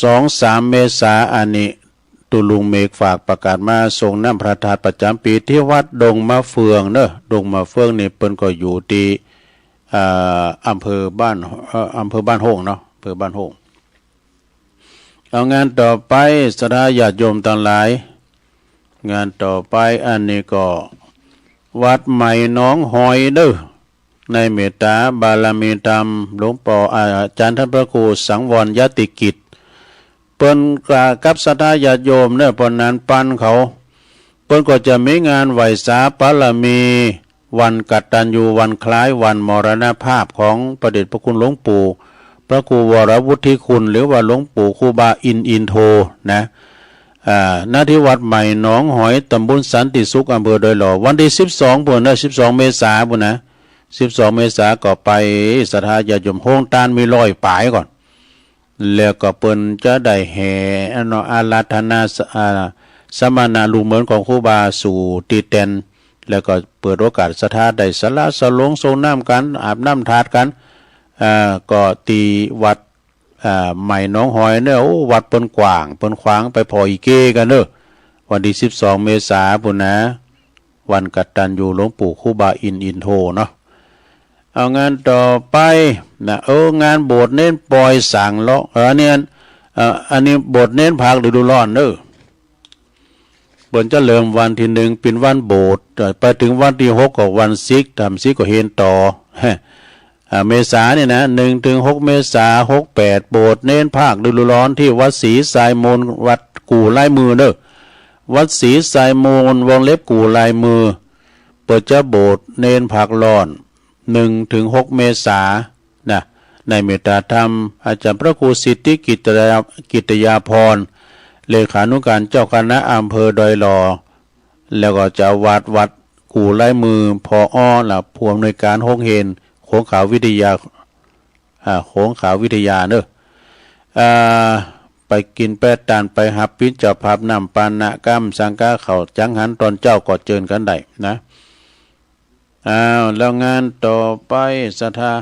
สองสามเมษาอันนี้ ตุ๊ลุงเมฆฝากประกาศมาส่งน้ำพระธาตุประจำปีที่วัดดงมะเฟืองเนอะ ดงมะเฟืองนี่เปิ้นก็อยู่ที่ อ่า อำเภอบ้าน เอ่อ อำเภอบ้านโฮงเนาะ อำเภอบ้านโฮง เอางานต่อไป ศรัทธาญาติโยมทั้งหลาย งานต่อไปอันนี้ก็ วัดใหม่หนองหอยเด้อ ในเมตตาบารมีธรรม หลวงปู่อาจารย์ท่านพระครูสังวรยติกิจ เปิ้นกะกับศรัทธาญาติโยมเนอะ เปิ้นนั้นปันเขา เปิ้นก็จะมีงานไหว้สาบารมี วันกตัญญู วันคล้ายวันมรณภาพของพระเดชพระคุณหลวงปู่ พระครูวรวุฒิคุณ หรือว่าหลวงปู่ครูบาอินทร์อินโทนะ อ่า ณ ที่วัดใหม่หนองหอย ตำบลสันติสุข อำเภอดอยหล่อ วันที่สิบสอง พุ้นนะ สิบสอง เมษาพุ้นนะ สิบสอง เมษาก็ไป ศรัทธาญาติโยม โฮงทานมีร้อยปายก่อน แล้วก็เปิ้นจะได้แห่ อันเนาะ อาราธนาส- อ่า สมณะลูกเหมินของครูบาสู่ตี้แตน แล้วก็เปิดโอกาสศรัทธาได้สละสลง ส่งน้ำกัน อาบน้ำธาตุกัน อ่า ก็ตี้วัด อ่า ใหม่หนองหอยเนี่ย โอ้ วัดเปิ้นกว้าง เปิ้นขวาง ไปผ่ออีเกกันเนอะ วันที่สิบสอง เมษาพุ้นนะ วันกตัญญูหลวงปู่ครูบาอินทร์อินโทเนาะ เอางานต่อไปนะ เออ งานโบสถ์เน้นปอยสางเลาะ เออ เนี่ย เอ่อ อันนี้โบสถ์เน้นภาคฤดูร้อนเนอะ เปิ้นจะเริ่มวันที่หนึ่งเป็นวันโบสถ์ เอ่อ ไปถึงวันที่หกก็วันศิก ทำศิกก็เฮนต่อ อ่า เมษาเนี่ยนะ หนึ่งถึงหก เมษา หกแปด โบสถ์เน้นภาคฤดูร้อนที่วัดศรีทรายมูล วัดกู่ลายมือเนอะ วัดศรีทรายมูล วงเล็บกู่ลายมือ เปิ้นจะโบสถ์เน้นภาคร้อน หนึ่งถึงหก เมษานะ ในเมตตาธรรม อาจารย์พระครูสิทธิกิตยา กิตยาภรณ์ เลขานุการเจ้าคณะอำเภอดอยหล่อ แล้วก็เจ้าอาวาสวัดกู่ลายมือ ผอ.และผู้อำนวยการโฮงเฮน โขงขาววิทยา อ่า โขงขาววิทยาเนอะ อ่า ไปกินแปะตาน ไปหับปิ้นเจ้าภาพน้ำปานะ กำสังฆาเขาจังหันตอนเจ้าก็เจิญกันได้นะ อ้าว แล้วงานต่อไป ศรัทธา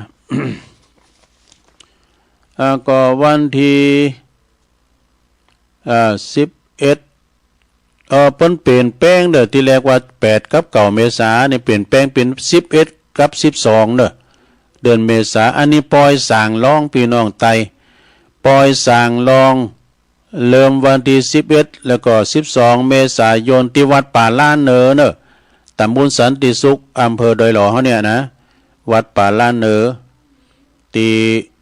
อ่า ก็วันที่ อ่า สิบเอ็ด เอ่อ เปิ้นเปลี่ยนแปลงเด้อ ที่แรกว่าแปดกับเก้า เมษานี่ เปลี่ยนแปลงเป็นสิบเอ็ดกับสิบสองเด้อ เดือนเมษา อันนี้ปอยสางลอง พี่น้องไต ปอยสางลอง เริ่มวันที่สิบเอ็ด แล้วก็สิบสอง เมษายน ที่วัดป่าล้านเนอเนอะ ตำบลสันติสุข อำเภอดอยหล่อเฮาเนี่ยนะ วัดป่าล้านเนอ ที่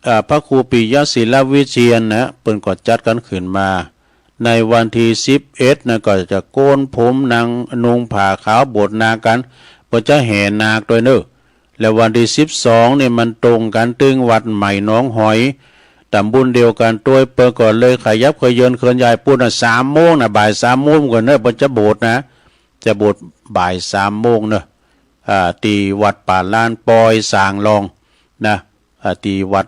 อ่า พระครูปิยศิลวิเชียรนะ เปิ้นก็จัดกันขึ้นมา ในวันที่สิบเอ็ดนะ ก็จะโกนผม นัง นุ่งผ้าขาว บวชนากัน เปิ้นจะแห่นาคด้วยเนอะ และวันที่สิบสองนี่มันตรงกันตึงวัดใหม่หนองหอย ตำบลเดียวกันด้วย เปิ้นก็เลยขยับเขยินเคลื่อนย้ายปู้นน่ะ สามโมงนะ บ่ายสามโมงก่อนเนอะ เปิ้นจะบวชนะ จะบวชบ่ายสามโมงเนอะ อ่า ที่วัดป่าล้านปอยสางรองนะ อ่า ที่วัด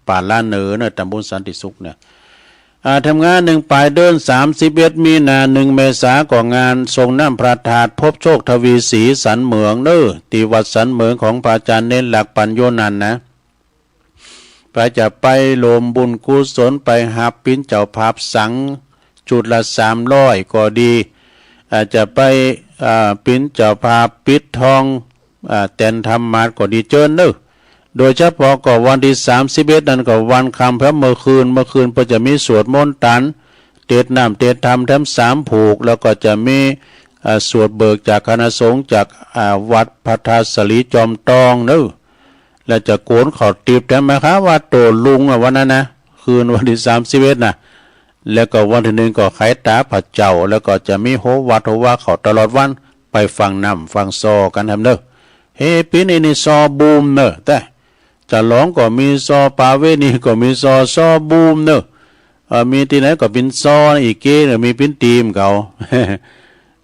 ป่าล้านเหนือเนอะ ตำบลสันติสุขเนอะ อ่า ทำงานหนึ่งปลายเดือน สามสิบเอ็ดมีนา หนึ่งเมษา ก็งานส่งน้ำพระธาตุพบโชคทวีศรีสันเหมืองเนอะ ที่วัดสันเหมืองของพระอาจารย์เน้นหลักปัญโยนันท์นะ ไปจะไปรวมบุญกุศล ไปหับปิณเจ้าภาพสังชุดละสามร้อยก็ดี อาจจะไป อ่า ปิณเจ้าภาพปิดทอง อ่า แตนธรรมาสน์ก็ดีเจิญเนอะ โดยเฉพาะก็วันที่สามสิบเอ็ดนั่นก็วันค่ำ เพราะเมื่อคืน เมื่อคืนเปิ้นจะมีสวดมนต์ตัน เตดน้ำเตดธรรมแถมสามผูก แล้วก็จะมี อ่า สวดเบิกจากคณะสงฆ์จาก อ่า วัดพระธาตุสลีจอมตองเนอะ แล้วจะโกนข้าวติบแถมไหมคะ ว่าโตลุงอะวันนั้นนะ คืนวันที่สามสิบเอ็ดนะ แล้วก็วันที่หนึ่งก็ไขตาพระเจ้า แล้วก็จะมีโหวัดโหวาเขาตลอดวัน ไปฟังน้ำฟังซอกันแถมเนอะ เฮ้ ปีนี้นี่ซอบูมเนอะ แต่จะหลองก็มีซอ ปาเวณีก็มีซอ ซอบูมเนอะ เอ่อ มีที่ไหนก็เป็นซออีกเก้เนอะ มีเป็นทีมเขา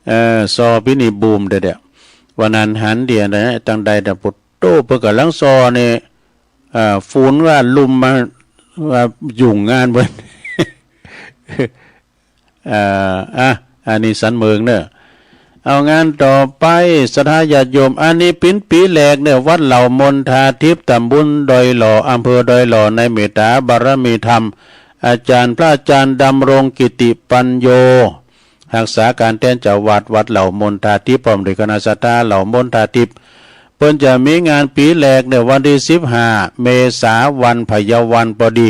เอ่อ ซอปีนี้บูมเด้อเด้อ วันนั้นหันเดียนะ ตั้งใดแต่ปุตโตเปิดกับหลังซอเนี่ย เอ่อ ฝุ่นว่าลุมมา ว่ายุ่งงานเปิ้น เอ่อ อ่ะ อันนี้สันเมืองเนอะ เอางานต่อไป ศรัทธาญาติโยม อันนี้ปินปีแหลกเนอะ วัดเหล่ามนทาทิพย์ ตำบลดอยหล่อ อำเภอดอยหล่อ ในเมตตาบารมีธรรม อาจารย์ พระอาจารย์ดำรงกิติปัญโย รักษาการแทนเจ้าวัด วัดเหล่ามนทาทิพย์ พร้อมด้วยคณะศรัทธาเหล่ามนทาทิพย์ เปิ้นจะมีงานปีแหลกในวันที่สิบห้าเมษา วันพยาวันพอดี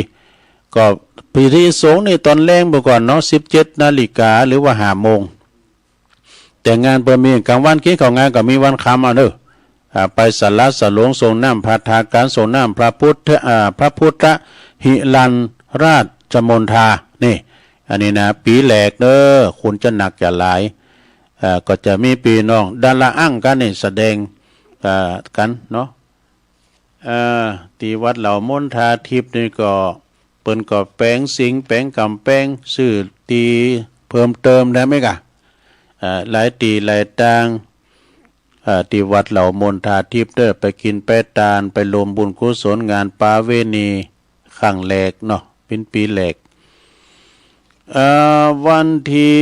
ก็พิธีสงฆ์นี่ตอนแลงไปก่อนเนาะ สิบเจ็ดนาฬิกา หรือว่าห้าโมง แต่งานเปิ้นมีกลางวัน กินข้าวงานก็มีวันค่ำเอาเนอะ อ่า ไปศาลาสหลวง ส่งน้ำพระธาตุกัน ส่งน้ำพระพุทธ อ่า พระพุทธหิรันราชมนทา นี่ อันนี้นะ ปีแหลกเนอะ คนจะหนักจะหลาย อ่า ก็จะมีพี่น้องดาราอั้งกันนี่แสดง อ่า กันเนาะ อ่า ที่วัดเหล่ามนทาทิพย์นี่ก็ เปิ้นก็แปลงสิงห์แปลงกำแพง ซื้อที่เพิ่มเติมได้ไหมกะ อ่า หลายที่หลายตาง อ่า ที่วัดเหล่ามนทาทิพย์เด้อ ไปกินไปตาน ไปรวมบุญกุศลงานประเพณีครั้งแรกเนาะ เป็นปีแรก เอ่อ วันที่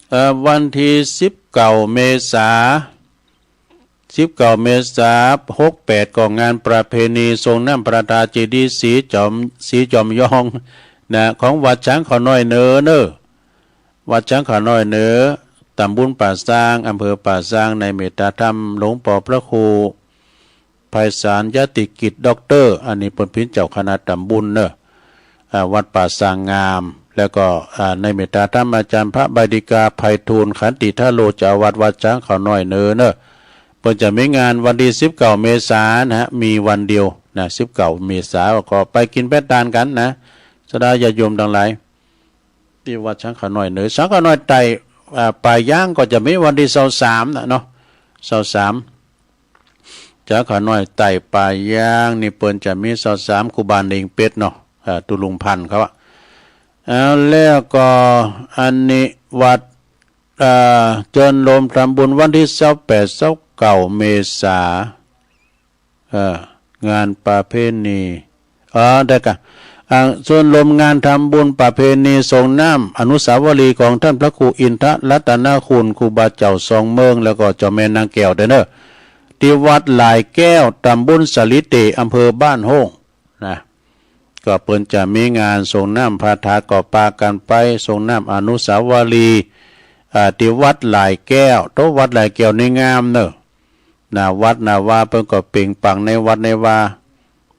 เอ่อ วันที่สิบเก้าเมษา สิบเก้าเมษา หกแปด ก็งานประเพณีส่งน้ำพระธาตุเจดีย์ศรีจอม ศรีจอมยองนะ ของวัดช้างเขาน้อยเหนือเนอะ วัดช้างเขาน้อยเหนือ ตำบลป่าซาง อำเภอป่าซาง ในเมตตาธรรมหลวงปอพระครูไพศาลยติกิจ ด็อกเตอร์ อันนี้เปิ้นเป็นเจ้าคณะตำบลเนอะ อ่า วัดป่าซางงาม แล้วก็ อ่า ในเมตตาธรรมอาจารย์พระใบดิกาไพฑูรย์ขันติทโล เจ้าอาวาสวัดช้างเขาน้อยเหนือเนอะ เปิ้นจะมีงานวันที่สิบเก้าเมษานะฮะ มีวันเดียวนะ สิบเก้าเมษา ก็ไปกินไปตานกันนะ ศรัทธาญาติโยมทั้งหลาย ที่วัดช้างเขาน้อยเหนือ ช้างเขาน้อยใต้ อ่า ป่ายางก็จะมีวันที่ซาวสามนะเนาะ ซาวสาม ช้างเขาน้อยใต้ป่ายางนี่เปิ้นจะมีซาวสาม ครูบาเน่งเป็ดเนาะ อ่า ตุลุงพันธุ์เขาอะ อ่า แล้วก็อันนี้วัด อ่า เจิญโลมทำบุญวันที่ซาวแปด ซาวเก้าเมษา เอ่อ งานประเพณี อ๋อ ได้กะ อ่า ส่วนรวมงานทำบุญประเพณีส่งน้ำอนุสาวรีย์ของท่านพระครูอินทรัตนคุณ ครูบาเจ้าสองเมือง แล้วก็เจ้าแม่นางแก้วเด้อเนอะ ที่วัดหลายแก้ว ตำบลสะหลีเตะ อำเภอบ้านโฮ่งนะ ก็เปิ้นจะมีงานส่งน้ำพระธาตุ ก็ปากันไปส่งน้ำอนุสาวรีย์ อ่า ที่วัดหลายแก้ว โตวัดหลายแก้วนี่งามเนอะ หน้าวัดหน้าวา เปิ้นก็เปล่งปลั่งในวัดในวา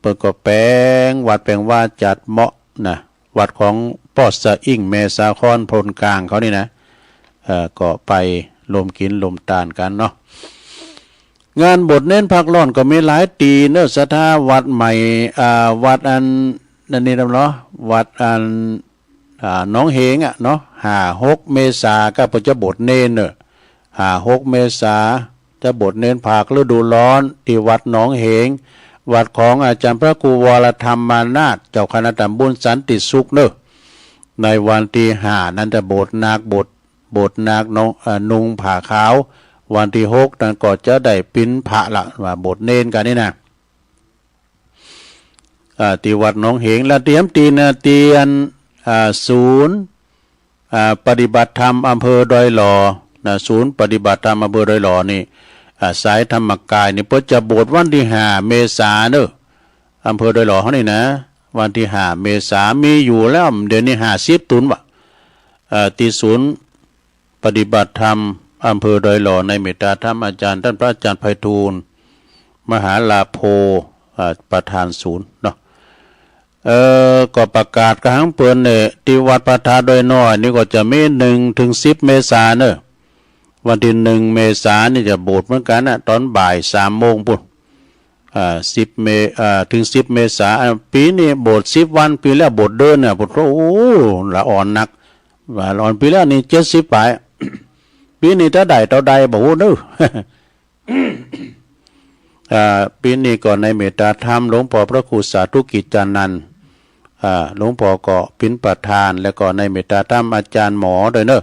เปิ้นก็แปลงวัดแปลงวาจัดเหมาะนะ วัดของป้อสะอิ่งแม่สาครโพนกลางเขานี่นะ เอ่อ ก็ไปรวมกินรวมตานกันเนาะ งานบวชเณรพรรคร้อนก็มีหลายตี้เนอะ ศรัทธาวัดใหม่ อ่า วัดอัน อันนี้นะเนาะ วัดอัน อ่า หนองเหงอะเนาะ ห้าหกเมษาก็เปิ้นจะบวชเณรเนอะ ห้าหกเมษา จะบวชเณรพรรคฤดูร้อน ที่วัดหนองเหง วัดของอาจารย์พระครูวรธรรมนาถ เจ้าคณะตำบลสันติสุขเนอะ ในวันที่ห้านั้นจะบวชนาค บวช บวชนาคน้อง เอ่อ นุ่งผ้าขาว วันที่หกนั้นก็จะได้ปิ๊นพระละ ว่าบวชเณรกันนี่นะ อ่า ที่วัดหนองเหง และเตรียมตี้นะ เตรียม อ่า ศูนย์ อ่า ปฏิบัติธรรมอำเภอดอยหล่อนะ ศูนย์ปฏิบัติธรรมอำเภอดอยหล่อนี่ อ่า สายธรรมกายนี่ เปิ้นจะบวชวันที่ห้าเมษาเนอะ อำเภอดอยหล่อเฮานี่นะ วันที่ห้าเมษา มีอยู่แล้ว เดี๋ยวนี้ห้าสิบตูนวะ เอ่อ ที่ศูนย์ปฏิบัติธรรมอำเภอดอยหล่อ ในเมตตาธรรมอาจารย์ ท่านพระอาจารย์ไพฑูรย์ มหาลาโภ อ่า ประธานศูนย์เนาะ เอ่อ ก็ประกาศกะหังเปิ้นเนี่ย ที่วัดพระธาตุดอยน้อยนี่ก็จะมีหนึ่งถึงสิบเมษาเนอะ วันที่หนึ่งเมษานี่จะบวชเหมือนกันนะ ตอนบ่ายสามโมงปุ้น อ่า สิบเม อ่า ถึงสิบเมษา อ่า ปีนี้บวชสิบวัน ปีแล้วบวชเดือนเนี่ย บวช โอ้ ละอ่อนนัก ว่าละอ่อน ปีแล้วนี่เจ็ดสิบปลาย ปีนี้จะได้เต้าใดบ่ฮู้เนอะ อ่า ปีนี้ก็ในเมตตาธรรมหลวงพ่อพระครูสาธุกิจจานันท์ อ่า หลวงพ่อก็ปิ๊นประธาน แล้วก็ในเมตตาธรรมอาจารย์หมอด้วยเนอะ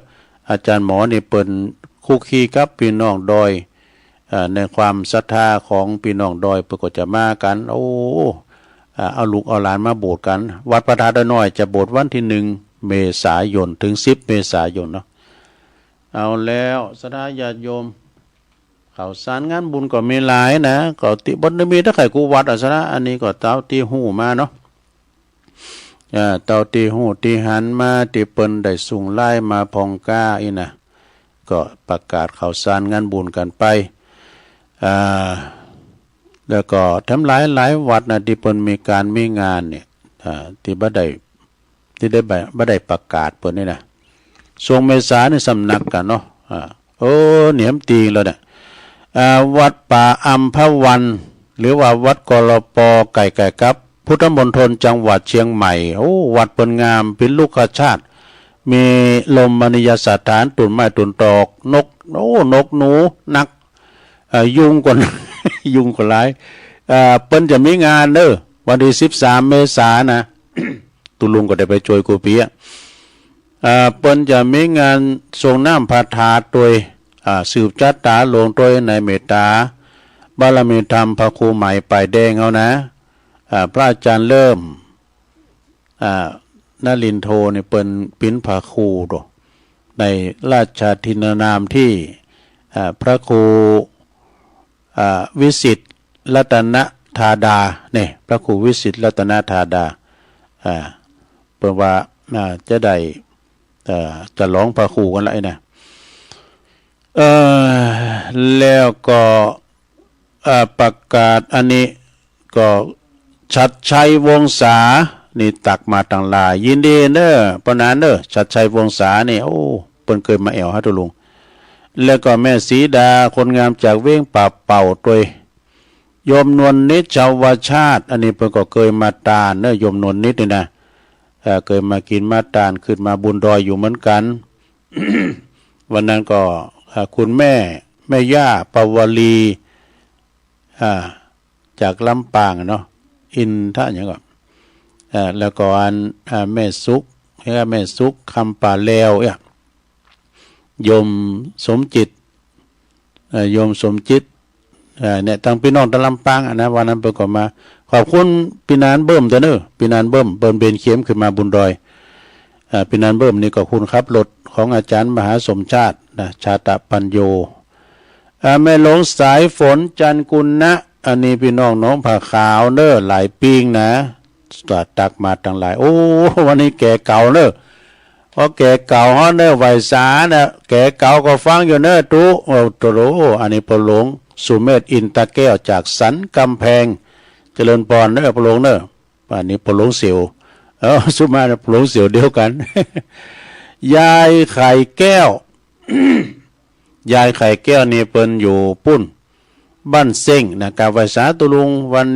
อาจารย์หมอนี่เปิ้นคุกคีกับพี่น้องดอย อ่า ในความศรัทธาของพี่น้องดอยเปิ้นก็จะมากัน โอ้ อ่า เอาลูกเอาหลานมาบวชกัน วัดพระธาตุดอยน้อยจะบวชวันที่หนึ่งเมษายนถึงสิบเมษายนเนาะ เอาแล้วศรัทธาญาติโยม ข้าวสารงานบุญก็มีหลายนะ ก็ตี้บ่ได้มีแต่ใค่กู้วัดอะศรัทธา อันนี้ก็เต้าตี้ฮู้มาเนาะ อ่า เต้าตี้ฮู้ตี้หันมา ตี้เปิ้นได้ส่งไลน์มาพ่องก้าอี้นะ ก็ประกาศข้าวสารงานบุญกันไป อ่า แล้วก็แถมหลายหลายวัดนะ ตี้เปิ้นมีการมีงานเนี่ย อ่า ตี้บ่ได้ ตี้ได้บ่ บ่ได้ประกาศเปิ้นนี่นะ ช่วงเมษานี่สำนักกันเนาะ อ่า โอ้ เนี่ยมันตี้แล้วเนี่ย อ่า วัดป่าอัมพวัน หรือว่าวัดกลป ใกล้ๆกับพุทธมณฑลจังหวัดเชียงใหม่ โอ้ วัดเปิ้นงาม เป็นลูกขชาติ มีรมณียสถาน ต้นไม้ต้นตอก นก โอ้ นกหนูนัก เอ่อ ยุงก็ ยุงก็หลาย เอ่อ เปิ้นจะมีงานเด้อ วันที่สิบสามเมษานะ ตุลุงก็ได้ไปช่วยกูเปีย เอ่อ เปิ้นจะมีงานส่งน้ำพระธาตุด้วย อ่า สืบชะตาหลวงด้วยในเมตตา บารมีธรรมพระครูไหมป่ายแดงเอานะ อ่า พระอาจารย์เริ่ม อ่า นลินโทนี่เปิ้นปิ๊นพระครูโด ในราชทินนามที่ อ่า พระครู อ่า วิสิตรัตนธาดาเนี่ย พระครูวิสิตรัตนธาดา อ่า เปิ้นว่า อ่า จะได้ เอ่อ จะหลองพระครูกันละไอ้นะ เอ่อ แล้วก็ เอ่อ ประกาศอันนี้ก็ ชัดชัยวงศา นี่ตักมาตังหลาย ยินดีเนอะ ปะนานเนอะ ชัดชัยวงศานี่ โอ้ เปิ้นเคยมาแอ่วหาตุลุง แล้วก็แม่สีดา คนงามจากเวียงป่าเป่าตวย โยมนวลนิชชาวชาติ อันนี้เปิ้นก็เคยมาตานเนอะ โยมนวลนิชนี่นะ เอ่อ เคยมากินมาตาน ขึ้นมาบุญดอยอยู่เหมือนกัน วันนั้นก็ เอ่อ คุณแม่ แม่ย่าปาวลี อ่า จากลำปางเนาะ อินทะหยังก็ อ่า แล้วก็อัน อ่า แม่สุข เรียกว่าแม่สุขคำป่าแลวเนี่ย โยมสมจิต เอ่อ โยมสมจิต เอ่อ เนี่ย ตังพี่น้องตางลำปางอะนะ วันนั้นเปิ้นก็มา ขอบคุณพี่นานเบิ่มเด้อเนอะ พี่นานเบิ่ม เปิ้นเบนเข็มขึ้นมาบุญดอย เอ่อ พี่นานเบิ่มนี่ก็คนขับรถของอาจารย์มหาสมชาตินะ ชาตะปัญโญ อ่า แม่หลวงสายฝนจันทร์กุณนะ อันนี้พี่น้องหนองผาขาวเนอะ หลายปีงนะ ตักมาตังหลาย โอ้ วันนี้แก่เก่าเนอะ พอแก่เก่าเฮาเนอะ ไหวสาเนอะ แก่เก่าก็ฟังอยู่เนอะ ตุ๊ โอ้ โตโล อันนี้พ่อหลวงสุเมธอินตะแก้วจากสันกำแพง เจริญพรเนอะ พ่อหลวงเนอะ อันนี้พ่อหลวงเสี่ยว เออ สุมานะ พ่อหลวงเสี่ยวเดียวกัน ยายไข่แก้ว ยายไข่แก้วนี่เปิ้นอยู่ปุ้น Ban seng, na ka wasa tulung wan.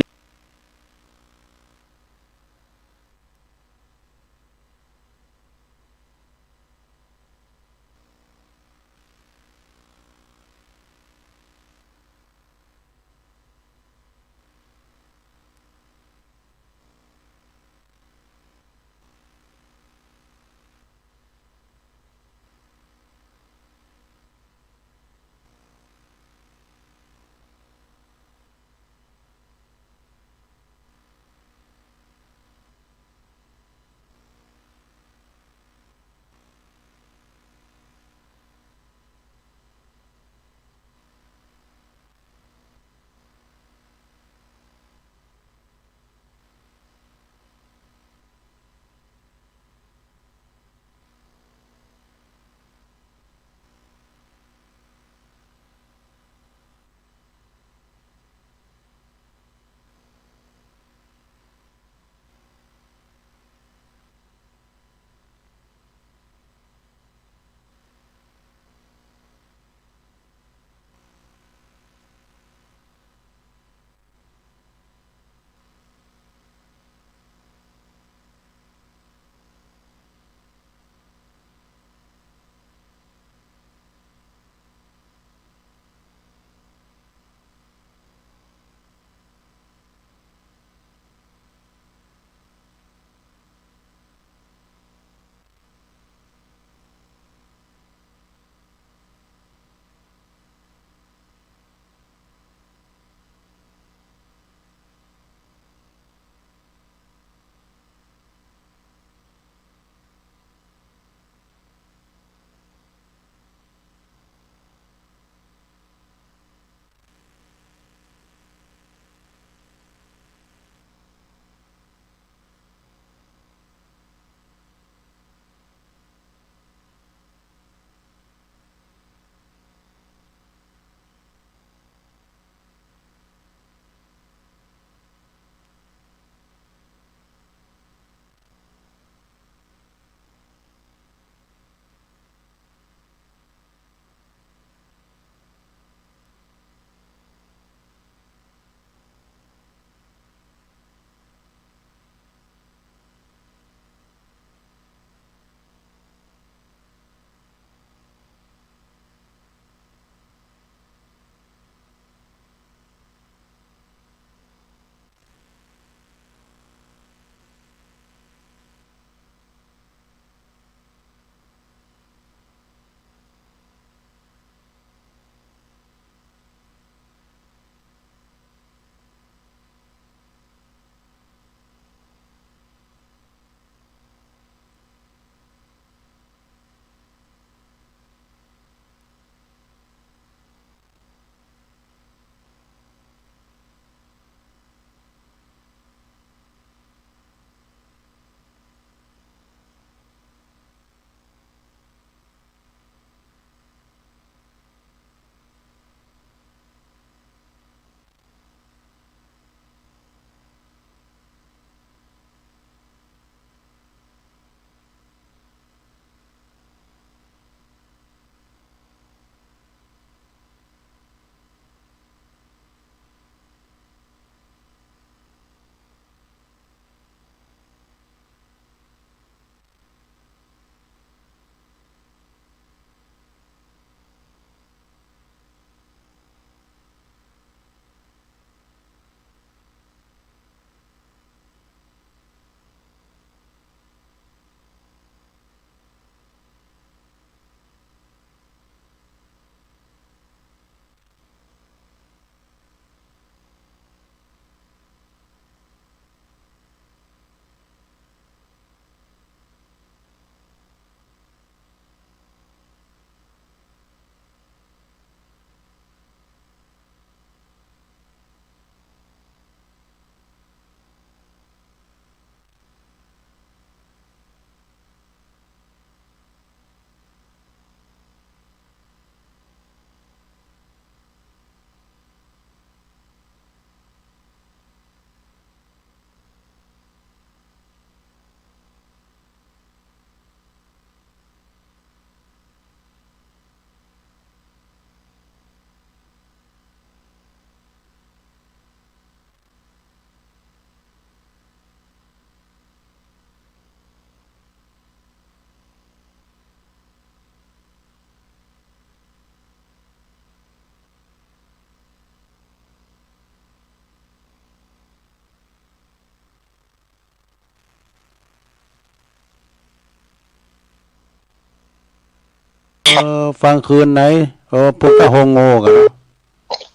อ ฟังคืนไหน เออ พุทธหงส์โง่กันเนาะ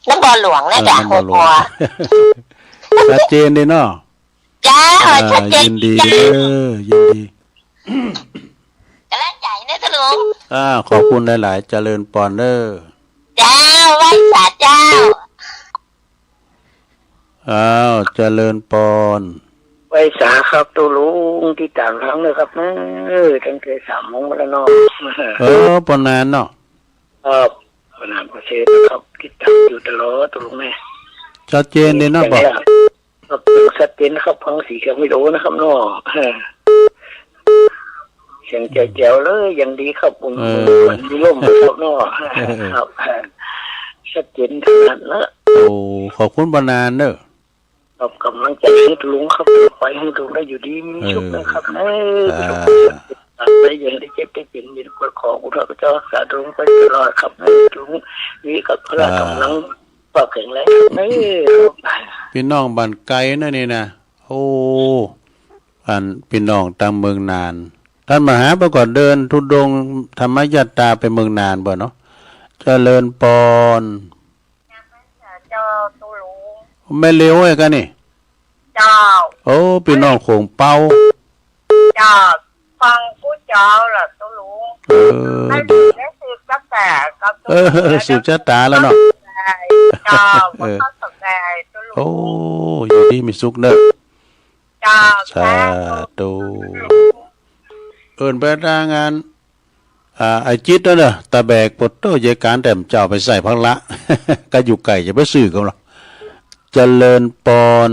น้ำบ่อหลวงนะจ๊ะ เออ น้ำบ่อหลวง หกหัว ชัดเจนดีเนาะ จ้า อ่า ชัดเจน ยินดี จ้า เด้อ ยินดี กำลังใจนะจ๊ะลุง อ่า ขอบคุณหลายๆ เจริญปอนเด้อ เจ้า ไหว้สาเจ้า อ้าว เจริญปอน ไหว้สาครับ ตุ๊ลุง ติดตามฟังเลยครับ เออ ตั้งแต่สามโมงมาแล้วเนาะ เออ ปอนนานเนาะ ครับ ปอนนานก็เชฟครับ ติดตามอยู่ตลอด ตุ๊ลุงแม่ ชัดเจนดีเนาะ ปอน ครับ ชัดเจนนะครับ ฟังสีเขียวไม่รู้นะครับเนาะ เสียงแจ๋วๆเลย ยังดีครับ ผม เออ เหมือนมีลมนะครับเนาะ เออ ครับ ชัดเจนขนาดนั้น โอ้ ขอบคุณปอนนานเด้อ ครับ กำลังใจให้ลุงครับ ไปให้ลุงได้อยู่ดีมีสุขนะครับ เออ เออ อ่า ไปอย่างได้เจ็บได้เป็น มีกดขอคุณพระเจ้ารักษาลุงไปตลอดครับ ให้ลุงมีกับพละกำลัง อ่า ปากแข็งแรงครับ เออ ครับ พี่น้องบ้านไกลนะนี่นะ โอ้ อันพี่น้องตางเมืองน่าน ท่านมหาไปก่อนเดินธุดงค์ธรรมยาตราไปเมืองน่านบ่เนาะ เจริญปอน เจ้าตุ๊ลุง แม่เลียวเอ้ยกันนี่ เจ้า โอ้ พี่น้องโขงเปา เจ้า ฟังผู้เจ้าล่ะตุ๊ลุง เออ ไม่ ดี ได้สืบตั้งแต่กับตุ๊ลุง เออ แล้ว สืบชะตาแล้วเนาะ เจ้า เออ บ่เข้าสนใจตุ๊ลุง โอ้ อยู่ดีมีสุขเด้อ เจ้า สาธุ เอิ้นไปทางงาน อ่า ไอ้จิตนั่นน่ะ ตะแบกปวดโต้เยอะการแต่มเจ้าไปใส่พักละ ก็อยู่ไกลจะไปซื้อกันหรอ เจริญปอน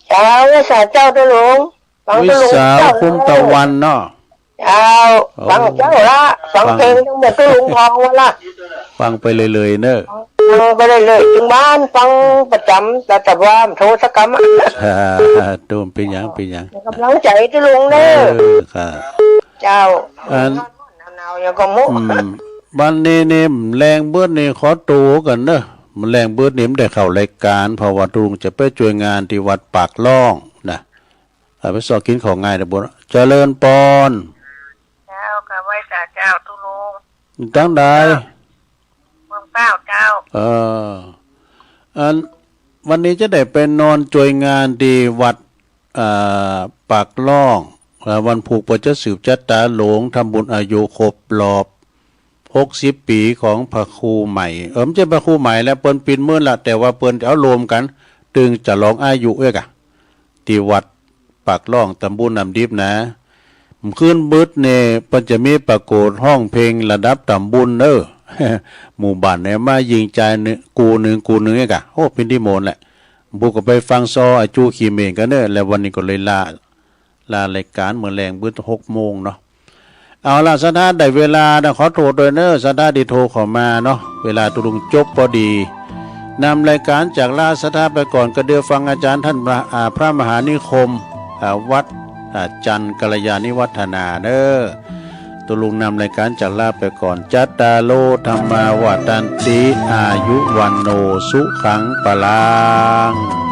เจ้า สาเจ้าตุ๊ลุง ฟังตุ๊ลุง วิสา เจ้า คุ้มตะวันเนาะ เจ้า โอ้ ฟังเจ้าละ ฟัง ฟังเพลงตั้งแต่ตุ๊ลุงทองวันละ ฟังไปเรื่อยๆเนอะ ฟังไปเรื่อยๆ ถึงบ้านฟังประจำ แต่ แต่ว่าโทรสักกำอะ สาธุ เป็นหยัง เป็นหยัง กำลังใจตุ๊ลุงเนอะ เออ ค่ะ เจ้า อัน หนาวๆ ยังก็มุ อืม วันนี้นี่แรงเบิดนี่ขอตัวกันเนอะ แรงเบิดนี่มันได้เข้ารายการ เพราะว่าตุ๊ลุงจะไปช่วยงานที่วัดปากล่องนะ อ่า ไปซอกกินของ่ายนะบุญ เจริญปอน เจ้า ค่ะ ไหว้สาเจ้าตุ๊ลุง ตั้งใด เมืองเป้าเจ้า เออ อัน วันนี้จะได้ไปนอนช่วยงานที่วัด อ่า ปากล่อง แล้ววันพุธเปิ้นจะสืบชะตาหลวง ทำบุญอายุครบรอบ หกสิบปีของพระครูใหม่ เออ ไม่ใช่พระครูใหม่แล้ว เปิ้นปิ่นมื้อละ แต่ว่าเปิ้นเอารวมกัน ตึงจะลองอายุเอ้ยกะ ที่วัดปากล่อง ตำบลน้ำดิบนะ คืนเบิดเนี่ย เปิ้นจะมีประกวดร้องเพลงระดับตำบลเนอะ หมู่บ้านเนี่ยมายิงใจหนึ่ง กูหนึ่ง กูหนึ่งเอ้ยกะ โอ้ เป็นที่โมนแหละ บุกก็ไปฟังซออาจูขี่เมงกันเนอะ แล้ววันนี้ก็เลยลา ลารายการเมื่อแรงเบิดหกโมงเนาะ เอาละ ศรัทธาได้เวลานะ ขอโทษด้วยเนอะ ศรัทธาที่โทรเข้ามาเนาะ เวลาตุ๊ลุงจบพอดี นำรายการจากลาศรัทธาไปก่อน ก็เดี๋ยวฟังอาจารย์ท่านพระ อ่า พระมหานิคม อ่า วัด อ่า จันทร์กัลยาณิวัฒนาเนอะ ตุ๊ลุงนำรายการจากลาไปก่อน จัตตาโร ธัมมา วัฑฒันติ อายุ วัณโณ สุขัง พลัง